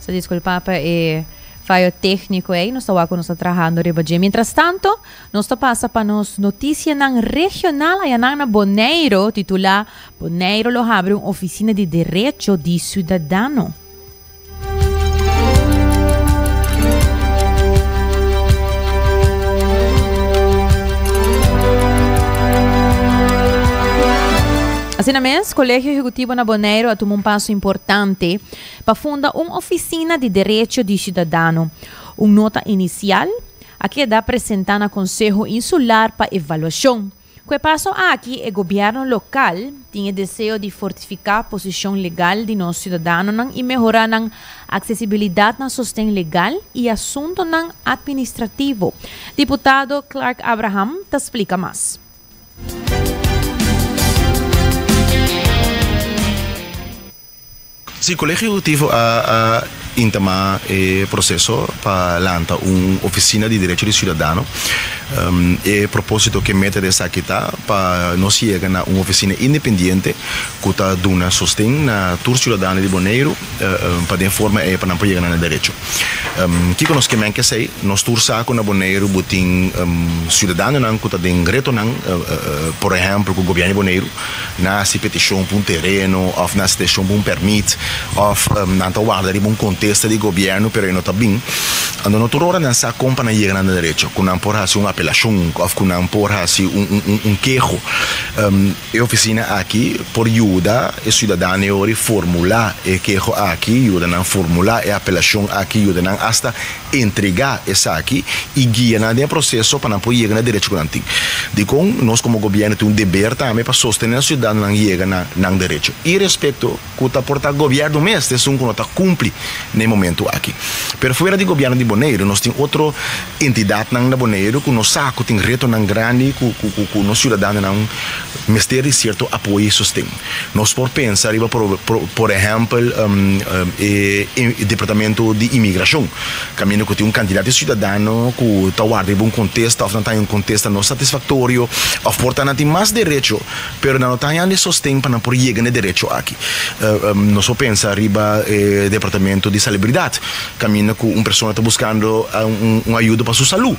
Sa disculpa pa e fallo técnico ei, nos ta wak ku nos ta trahando riba dje. Mientras tanto, nos ta pasa pa nos noticianan regional ayanan na Boneiro, titula Boneiro lo habri un oficina di derecho di ciudadano. Asina mes, Kolegio Ehekutivo na Boneiru a tuma un paso importante pa funda un Ofisina di Derecho di Siudadano. Un nota inisial a keda presentá na Konseho Insular pa evaluashon. Ku e paso aki e gobièrnu lokal tin e deseo di fortifiká posishon legal di nos siudadanonan i mehorá nan aksesibilidat na sosten legal i asuntunan atministrativo. Diputado Clark Abraham ta splika mas. Sí, Kolegio Ehekutivo a intamá e proseso pa lanta un ofisina di derecho di siudadano. E propósito ku e meta di esaki ta pa nos yega na un ofisina independiente ku ta duna sosten na tur siudadano di Boneiru pa den forma ei pa nan por yega na nan derecho. Kiko nos ke men ku esei? Nos tur sa ku na Boneiru bo tin siudadanonan ku ta den retonan, por ehèmpel ku gobièrnu di Boneiru. Nan hasi petishon pa un tereno òf nan hasi petishon pa un pèrmit òf nan ta warda riba un kontesta. kontesta di gobièrnu pero e no ta bin. Anto no tur ora nan sa kon pa nan yega na nan derecho, ku nan por hasi un apelashon òf ku nan por hasi un keho. E ofisina aki por yuda e siudadano e ora formulá e keho aki, yuda nan formulá e apelashon aki, yuda nan asta entregá esaki i guia nan den e proseso pa nan por yega na e derecho ku nan tin. Dikon nos komo gobièrnu tin un deber tambe pa sostené nos siudadanonan yega na nan derecho, irespekto ku ta por ta gobièrnu mes ta esun ku no ta kumpli na e momentu aki. Pero fuera di gobièrnu di Boneiru nos tin otro entidatnan na Boneiru ku nos sa ku tin retonan grandi ku ku nos siudadanonan mester di sierto apoyo i sosten. Nos por pensa riba por ehèmpel e departamento di imigrashon kaminda ku tin un kantidat di siudadano ku ta warda riba un kontesta òf nan ta haña un kontesta no satisfaktorio òf por ta nan tin mas derecho pero nan no ta hañando e sosten pa nan por yega na e derecho aki. Nos por pensa riba e departamento di salibridat kaminda ku un persona ta buskando un ayudo pa su salú.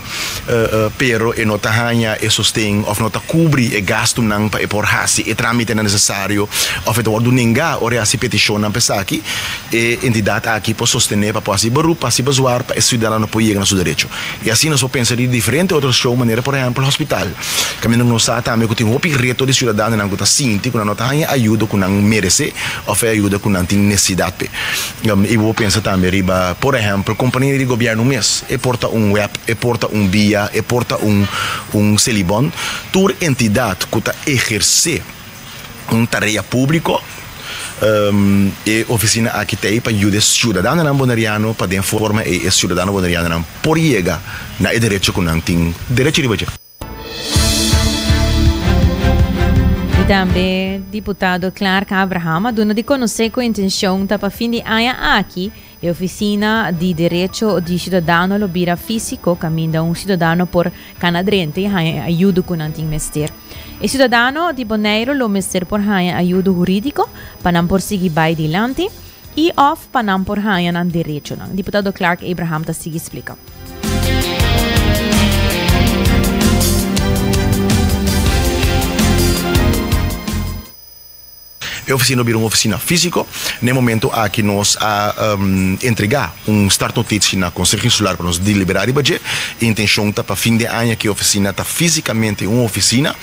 Pero e no ta haña e sosten òf no ta kubri e gastunan pa e por hasi e trámitenan nesesario òf e ta wòrdu nengá ora e hasi petishonnan pa esaki, e entidat aki por sostené pa por hasi beroep, pa hasi bezwaar pa e siudadano por yega na su derecho. I asina nos por pensa di diferente otro show manera por ehèmpel hospital. Kaminda nos sa tambe ku tin hopi reto di siudadanonan ku ta sinti ku nan no ta haña ayuda ku nan meresé òf e ayuda ku nan tin nesesidat p'e. I bo por pensa tambe riba, por ehèmpel, kompania di gobièrnu mes. E por ta un web, e por ta un bia, e por ta un un Selibon. Tur entidat ku ta ehersé un tarea públiko, e ofisina aki ta ei pa yuda e siudadanonan boneriano pa den forma ei e siudadano bonerianonan por yega na e derecho ku nan tin derecho riba dje. I tambe diputado Clark Abraham a duna di konosé ku intenshon ta pa fin di aña aki e ofisina di derecho di siudadano lo bira físiko kaminda un siudadano por kana drenta i haña e ayudo ku nan tin mester. E siudadano di Boneiru lo mester por haña ayudo hurídiko pa nan por sigui bai dilanti i òf pa nan por haña nan derechonan. Diputado Clark Abraham ta sigui splika. E oficina lo bira un oficina fisico. Na e momento aki nos a entrega un startnotitie na Conseho Insular pa nos delibera riba dje. E intencion ta pa fin di aña ki e oficina ta fisicamente un oficina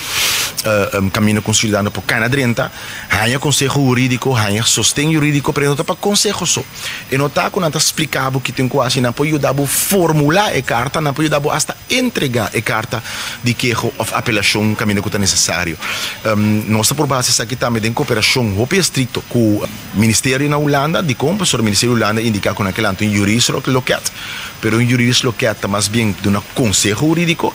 caminda cu un ciudadano por cana drenta, haña conseho huridico, haña sosten huridico, pero e no ta pa conseho so. E no ta ku nan ta splika bo ki tin ku hasi, nan por yuda bo formulá e karta, nan por yuda bo asta entregá e karta di keho òf apelashon kaminda ku ta nesesario. Nos ta purba hasi esaki tambe den koperashon hopi estrikto ku ministerio na Hulanda. Dikon? Pasobra ministerio di Hulanda a indiká ku nan ke lanta un juridisch loket, pero un juridisch loket ta mas bien duna konseho hurídiko,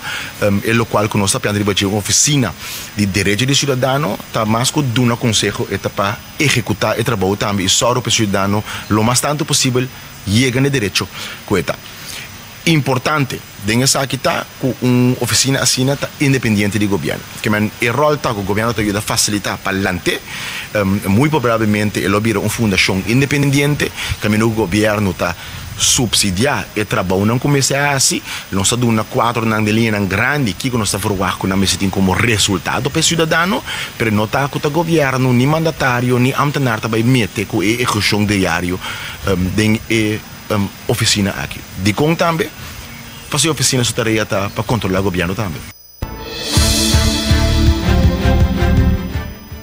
e lokual ku nos ta pianda riba dje un ofisina di derecho di siudadano ta mas ku duna konseho, e ta pa. ehekutá e trabou tambe i sòru pa e siudadano lo mas tantu posibel yega na e derecho ku e ta. Importante den esaki ta ku un ofisina asina ta independiente di gobièrnu. Ke men e ròl ta ku gobièrnu ta yuda fasilitá pa lant'é. Muy probablemente e lo bira un fundashon independiente kaminda ku gobièrnu ta Supsidiá e trabounan ku mester hasi. Nos ta duna kuadronan den liñanan grandi kiko nos ta ferwagt ku nan mester tin komo resultado pa e siudadano, pero no ta ku ta gobièrnu, ni mandatario, ni amtenar ta bai mete ku e ehekushon diario den e ofisina aki. Dikon tambe? Pasobra e ofisina su tarea ta pa kontrolá gobièrnu tambe.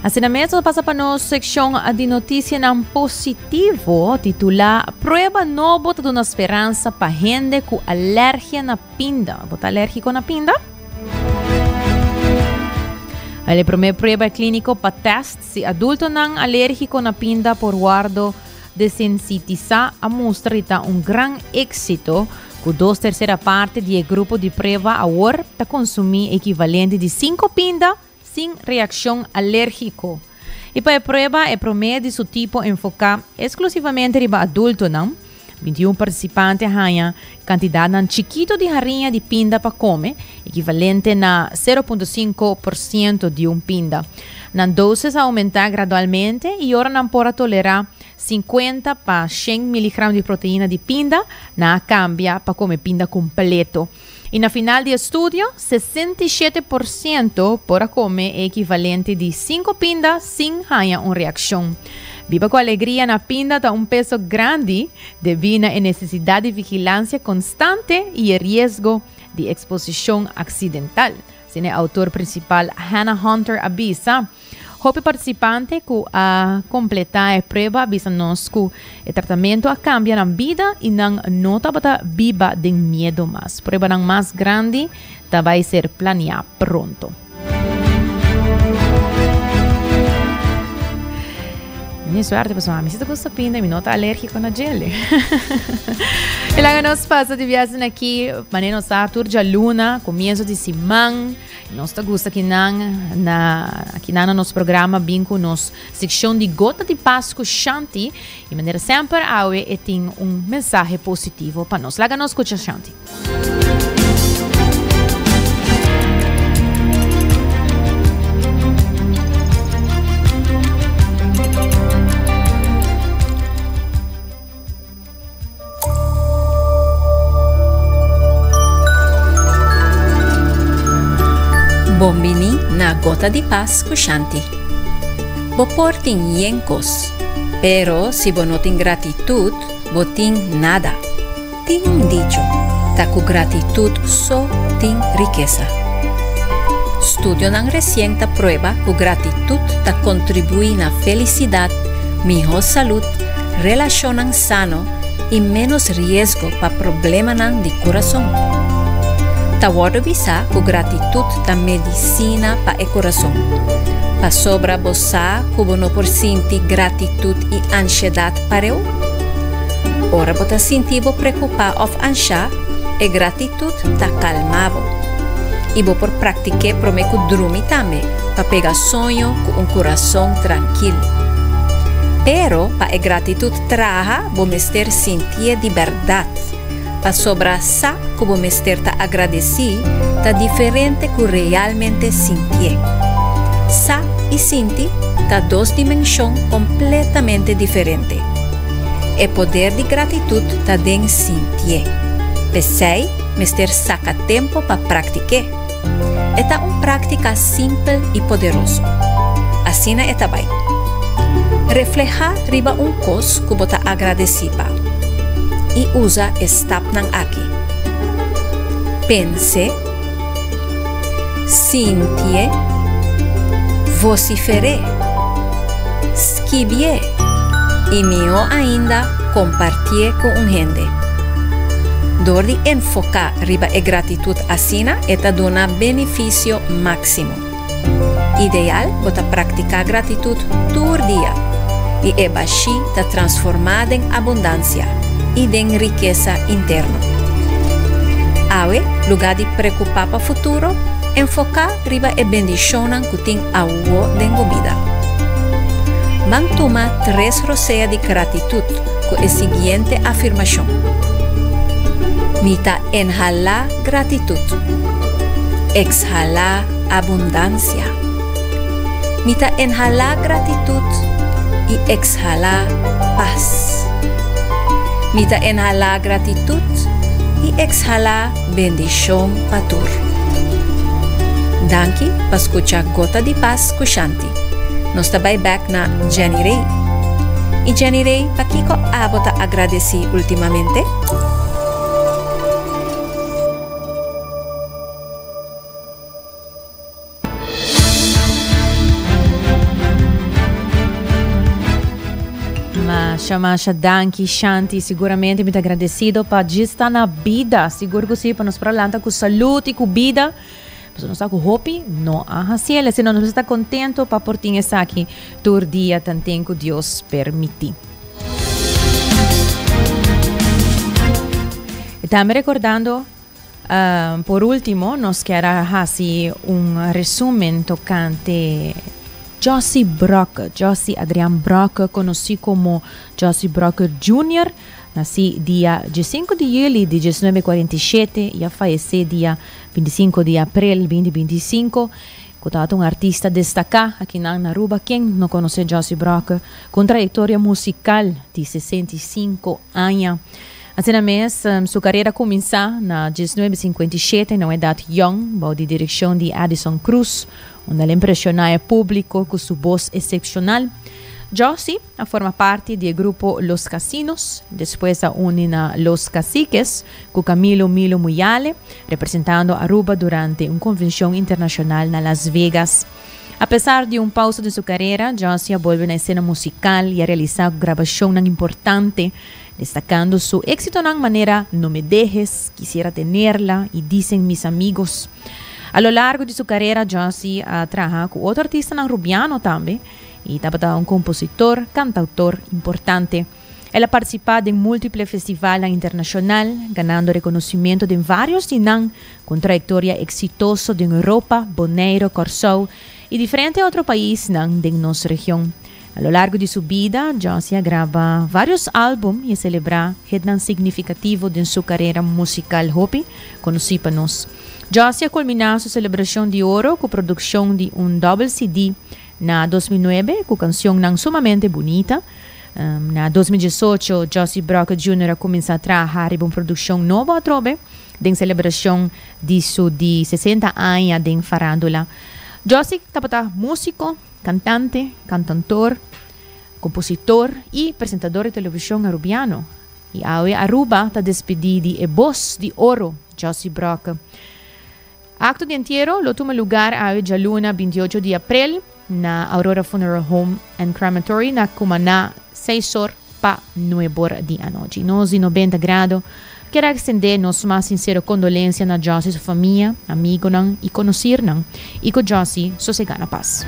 Asina mes nos pasa pa nos seccion di noticianan positivo titula Prueba nobo ta duna speransa pa hende cu alergia na pinda. Bo ta alergico na pinda? El e prome prueba clinico pa test si adultonan alergico na pinda por wordo Desensitisa a mustra di ta un gran éksito, ku dos tersera parti di e grupo di prueba awor ta konsumí ekivalente di sinku pinda sin reakshon alérgiko. I pa e prueba, e promé di su tipo enfoká esklusivamente riba adultonan, 21 partisipante a haña kantidatnan chikitu di hariña di pinda pa kome, ekivalente na 0.5% di un pinda. Nan doses a oumentá gradualmente i ora nan por a tolerá 50 pa 100 miligram di proteina di pinda, nan a kambia pa kome pinda kompleto. I na final di e studio, 67% por a kome e ekivalente di sinku pinda sin haña un reakshon. Biba ku alegria na pinda ta un peso grandi debí na e nesesidat di vigilansia konstante i e riesgo di eksposishon aksidental, asina e outor prinsipal Hannah Hunter a bisa. Hopi partisipante ku a kompletá e prueba a bisa nos ku e tratamentu a kambia nan bida i nan no tabata biba den miedu mas. Pruebanan mas grandi ta bai ser planiá pronto. Mi suerte pasobra mi si ta gusta pinda y mi no ta alergico na djele. E laga nos pasa di biasen aki, manera nos sa tur djaluna, comienzo di siman, nos ta gusta kinan na kinan na nos programa bin cu nos seccion di Gota di Pas cu Shanti y manera semper awe e tin un mensahe positivo pa nos. Laga nos scucha Shanti. Bon bini na Gota di Pas ku Shanti. Bo por tin yen kos, pero si bo no tin gratitut, bo tin nada. Tin un dicho, ta ku gratitut so tin rikesa. Studionan resien ta prueba ku gratitut ta kontribuí na felisidat, mihó salud, relashonnan sano i ménos riesgo pa problemanan di kurason. Ta wòrdu bisá ku gratitut ta medisina pa e kurason. Pasobra bo sa ku bo no por sinti gratitut i anshedat pareu? Ora bo ta sinti bo preokupá òf anshá, e gratitut ta kalmá bo. I bo por praktik'é promé ku drumi tambe pa pega soño ku un kurason trankil. Pero pa e gratitut traha bo mester sintié di bèrdat, pasobra sa ku bo mester ta agradesí ta diferente ku realmente sintié. Sa i sinti ta dos dimenshon kompletamente diferente. E poder di gratitut ta den sintié. P'esei mester saka tempu pa praktik'é. E ta un práktika simpel i poderoso. Asina e ta bai. Reflehá riba un kos ku bo ta agradesí pa, i usa e stapnan aki. Pens'é, sintié, vosifer'é, skibié i mihó ainda kompartié ku un hende. Dor di enfoká riba e gratitut asina e ta duna benefisio máksimo. Ideal bo ta praktiká gratitut tur dia i e bashí ta transformá den abundansia i den rikesa interno. Awe, lugá di preokupá pa futuro, enfoká riba e bendishonnan ku tin awo den bo bida. Ban tuma tres rosea di gratitut ku e siguiente afirmashon, Mi ta enhalá gratitut, ekshalá abundansia. Mi ta enhalá gratitut i ekshalá pas. Mi ta enhalá gratitut i ekshalá bendishon pa tur. Danki pa skucha Gota di Pas ku Shanti. Nos ta bai bek na Jenny Rey. I Jenny Rey, pakiko abo ta agradesí ultimamente? Masha masha danki Shanti siguramente mi ta agradecido pa djis ta na bida sigur cu si pa nos por a lanta cu salud y cu bida pasobra nos sa cu hopi no a haciel asina nos mester ta contento pa por tin esaki tur dia tanten cu Dios permiti. Y tambe recordando Por último, nos kier a hasi un resumen tokante Jossy Brokke. Jossy Adriaan Brokke, konosí komo Jossy Brokke Junior, nasí dia diesinku di yüli di diesnuebe kuarenta i shete i a fayesé dia 25 di aprel 2025, ku tabata un artista destaká akinan na Aruba. Ken no konosé Jossy Brokke, ku un trayektoria musikal di 65 aña. Asina mes, su karera a kuminsá na 1957 na un edat yòn bou di direkshon di Addison Cruz, unda el a impreshoná e públiko ku su bos eksepshonal. Jossy a forma parti di e grupo Los Casinos, despues a uni na Los Caciques cu Camilo Milo Muyale, representando Aruba durante un convencion internacional na Las Vegas. A pesar di un pausa den su carera, Jossy a bolbe na escena musical y a realisa grabacionnan importante, destacando su exitonan manera No me dejes, Quisiera tenerla y Dicen mis amigos. A lo largo di su carera, Jossy a traha cu otro artistanan Rubiano tambe y tabata un compositor, cantautor importante. El a participa den multiple festivalnan internacional, ganando reconocimento den varios di nan, cu un trayectoria exitoso den Europa, Boneiro, Corsou y diferente otro paisnan den nos region. A lo largo di su bida, Jossy a graba varios album y a celebra hitnan significativo den su carera musical hopi conoci pa nos. Jossy a culmina su celebracion di oro cu produccion di un dobbel CD na 2009 cu cancionnan sumamente bunita. Na 2018, Jossy Brokke Junior a cuminsa traha riba un produccion nobo atrobe den celebracion di su di 60 aña den farandula. Jossy tabata musico, cantante, cantantor, compositor y presentador di television Arubiano. Y awe Aruba ta despedi di e bos di oro, Jossy Brokke. Acto di entiero lo tuma lugar awe djaluna 28 di april na Aurora Funeral Home and Crematory na Cumaná seis or pa nuebor di anochi. Nos di 90 Grado kier a extende nos mas sincero condolencia na Jossy su famia, amigonan y conocirnan y cu Jossy sosega na paz.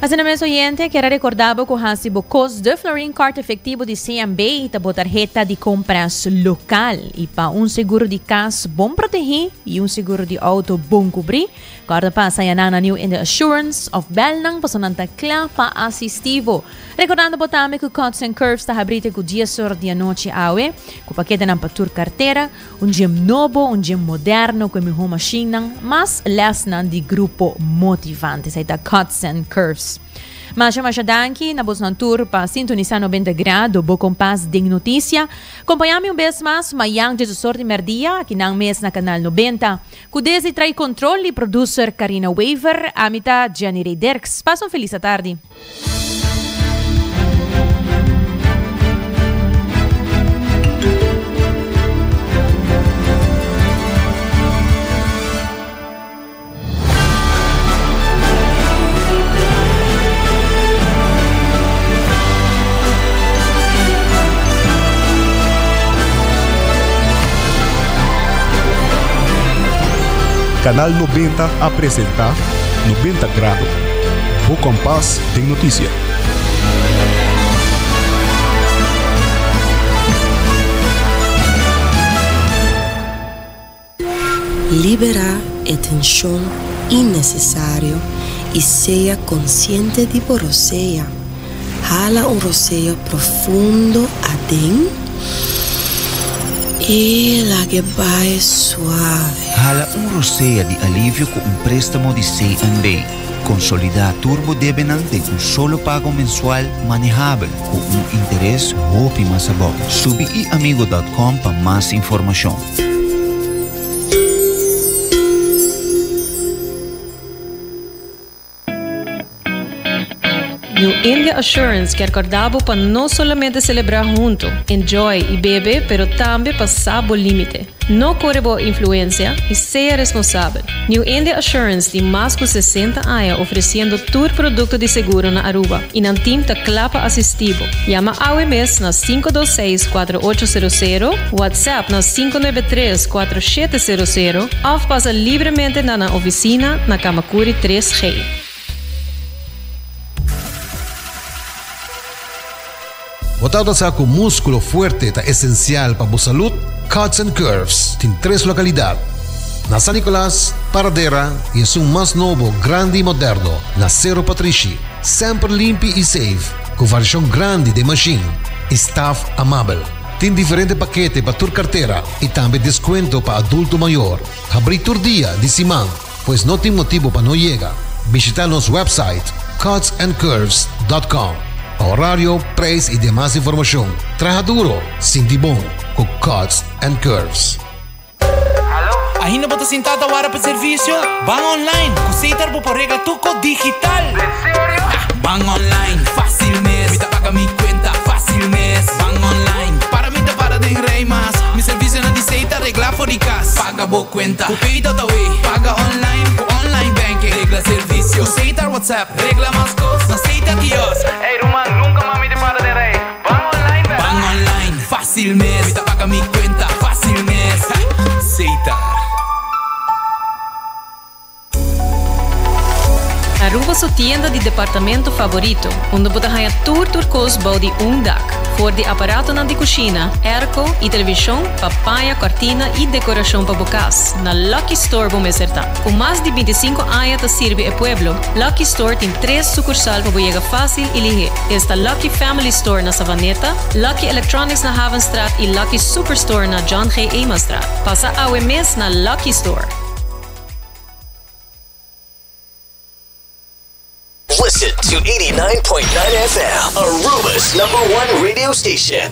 Asina mes oyente, kier a recorda bo cu haci bo cos de Florin Card efectivo di CMB ta bo tarheta di compras local. Y pa un seguro di cas bon protegi y un seguro di auto bon cubri, corda pasa ya nan na New India Assurance of bel nan pasobra nan ta cla pa asisti bo. Recordando bo tambe cu Cuts and Curves ta habri te cu dies or di anochi awe, cu paketenan pa tur cartera, Un gym nobo, un gym moderno cu e miho mashinnan, mas lesnan di grupo motivante. Esai ta Cuts and Curves. Masha masha danki na bosnan tur pa sintonisa 90 Grado, bo kompas den noticia. Compaña mi un bes mas mayan dje sor di merdia aki nan mes na Canal 90. Cu desdi trai control y producer Carina Wever, ami ta Jenny Rey Dirks. Pasa un feliz atardi. Canal 90 a presenta 90 Grado. Bo kompas den notisia. Liberá e tenshon innesesario i sea konsiente di bo rosea. Hala un rosea profundo aden i lag'e bai suave. Hala un rosea di alivio ku un préstamo di CNB. Konsolidá tur bo debenan den un solo pago mensual manehabel ku un interes hopi mas abou. Subi iamigo dòt kòm pa mas informashon. New India Assurance kier corda bo pa no solamente celebra hunto, enjoy y bebe, pero tambe pa sa bo limite. No core bo influencia y sea responsabel. New India Assurance tin mas cu 60 aña ofreciendo tur producto di seguro na Aruba y nan team ta cla pa asisti bo. Yama awe mes na 526 4800, WhatsApp na 593 4700 of pasa libremente na nan oficina na Camacuri 3G. Bo tabata sa ku múskulo fuerte ta esensial pa bo salud? Cuts and Curves tin tres lokalidat, na San Nicolas, Paradera i esun mas nobo, grandi i moderno, na Sero Patrishi. Semper limpi i safe, ku variashon grandi den mashin i staf amabel. Tin diferente pakete pa tur kartera i tambe deskuento pa adulto mayor. Habrí tur dia di siman. Pues no tin motibo pa no yega. Bishita nos website cutsandcurves.com pa horario, prijs y demas informacion. Traha duro, sinti bon cu Cuts and Curves. Ainda bo ta sinta ta wara pa servicio? Ban online cu Setar. bo por regla tur kos digital. Den serio? Ban online, fácil mes. Mi ta paga mi cuenta fácil mes. Ban online, para mi ta para den rij mas. Mi servicionan di Setar regla for di cas. Paga bo cuenta cu Pay.aw. Paga online cu online banking. Regla servicio cu Setar WhatsApp. Regla mas cos na Setar kiosk. Ey ruman, nunca mas mi ta para den rij. Ban online bek. Ban online, fácil mes. Mi ta paga mi cuenta fácil mes. Setar. Aruba su tienda di departamento favorito, unda bo ta haña tur tur kos bou di un dak. For di aparatonan di kushina, airco i televishon pa paña, kòrtina i dekorashon pa bo kas, na Lucky Store bo mester ta. Ku mas di bintisinko aña ta sirbi e pueblo, Lucky Store tin tres sukursal pa bo yega fásil i lihé. Esta Lucky Family Store na Savaneta, Lucky Electronics na Havenstraat i Lucky Superstore na John G. Emastraat. Pasa awe mes na Lucky Store! Listen to 89.9 FM, Aruba's number one radio station.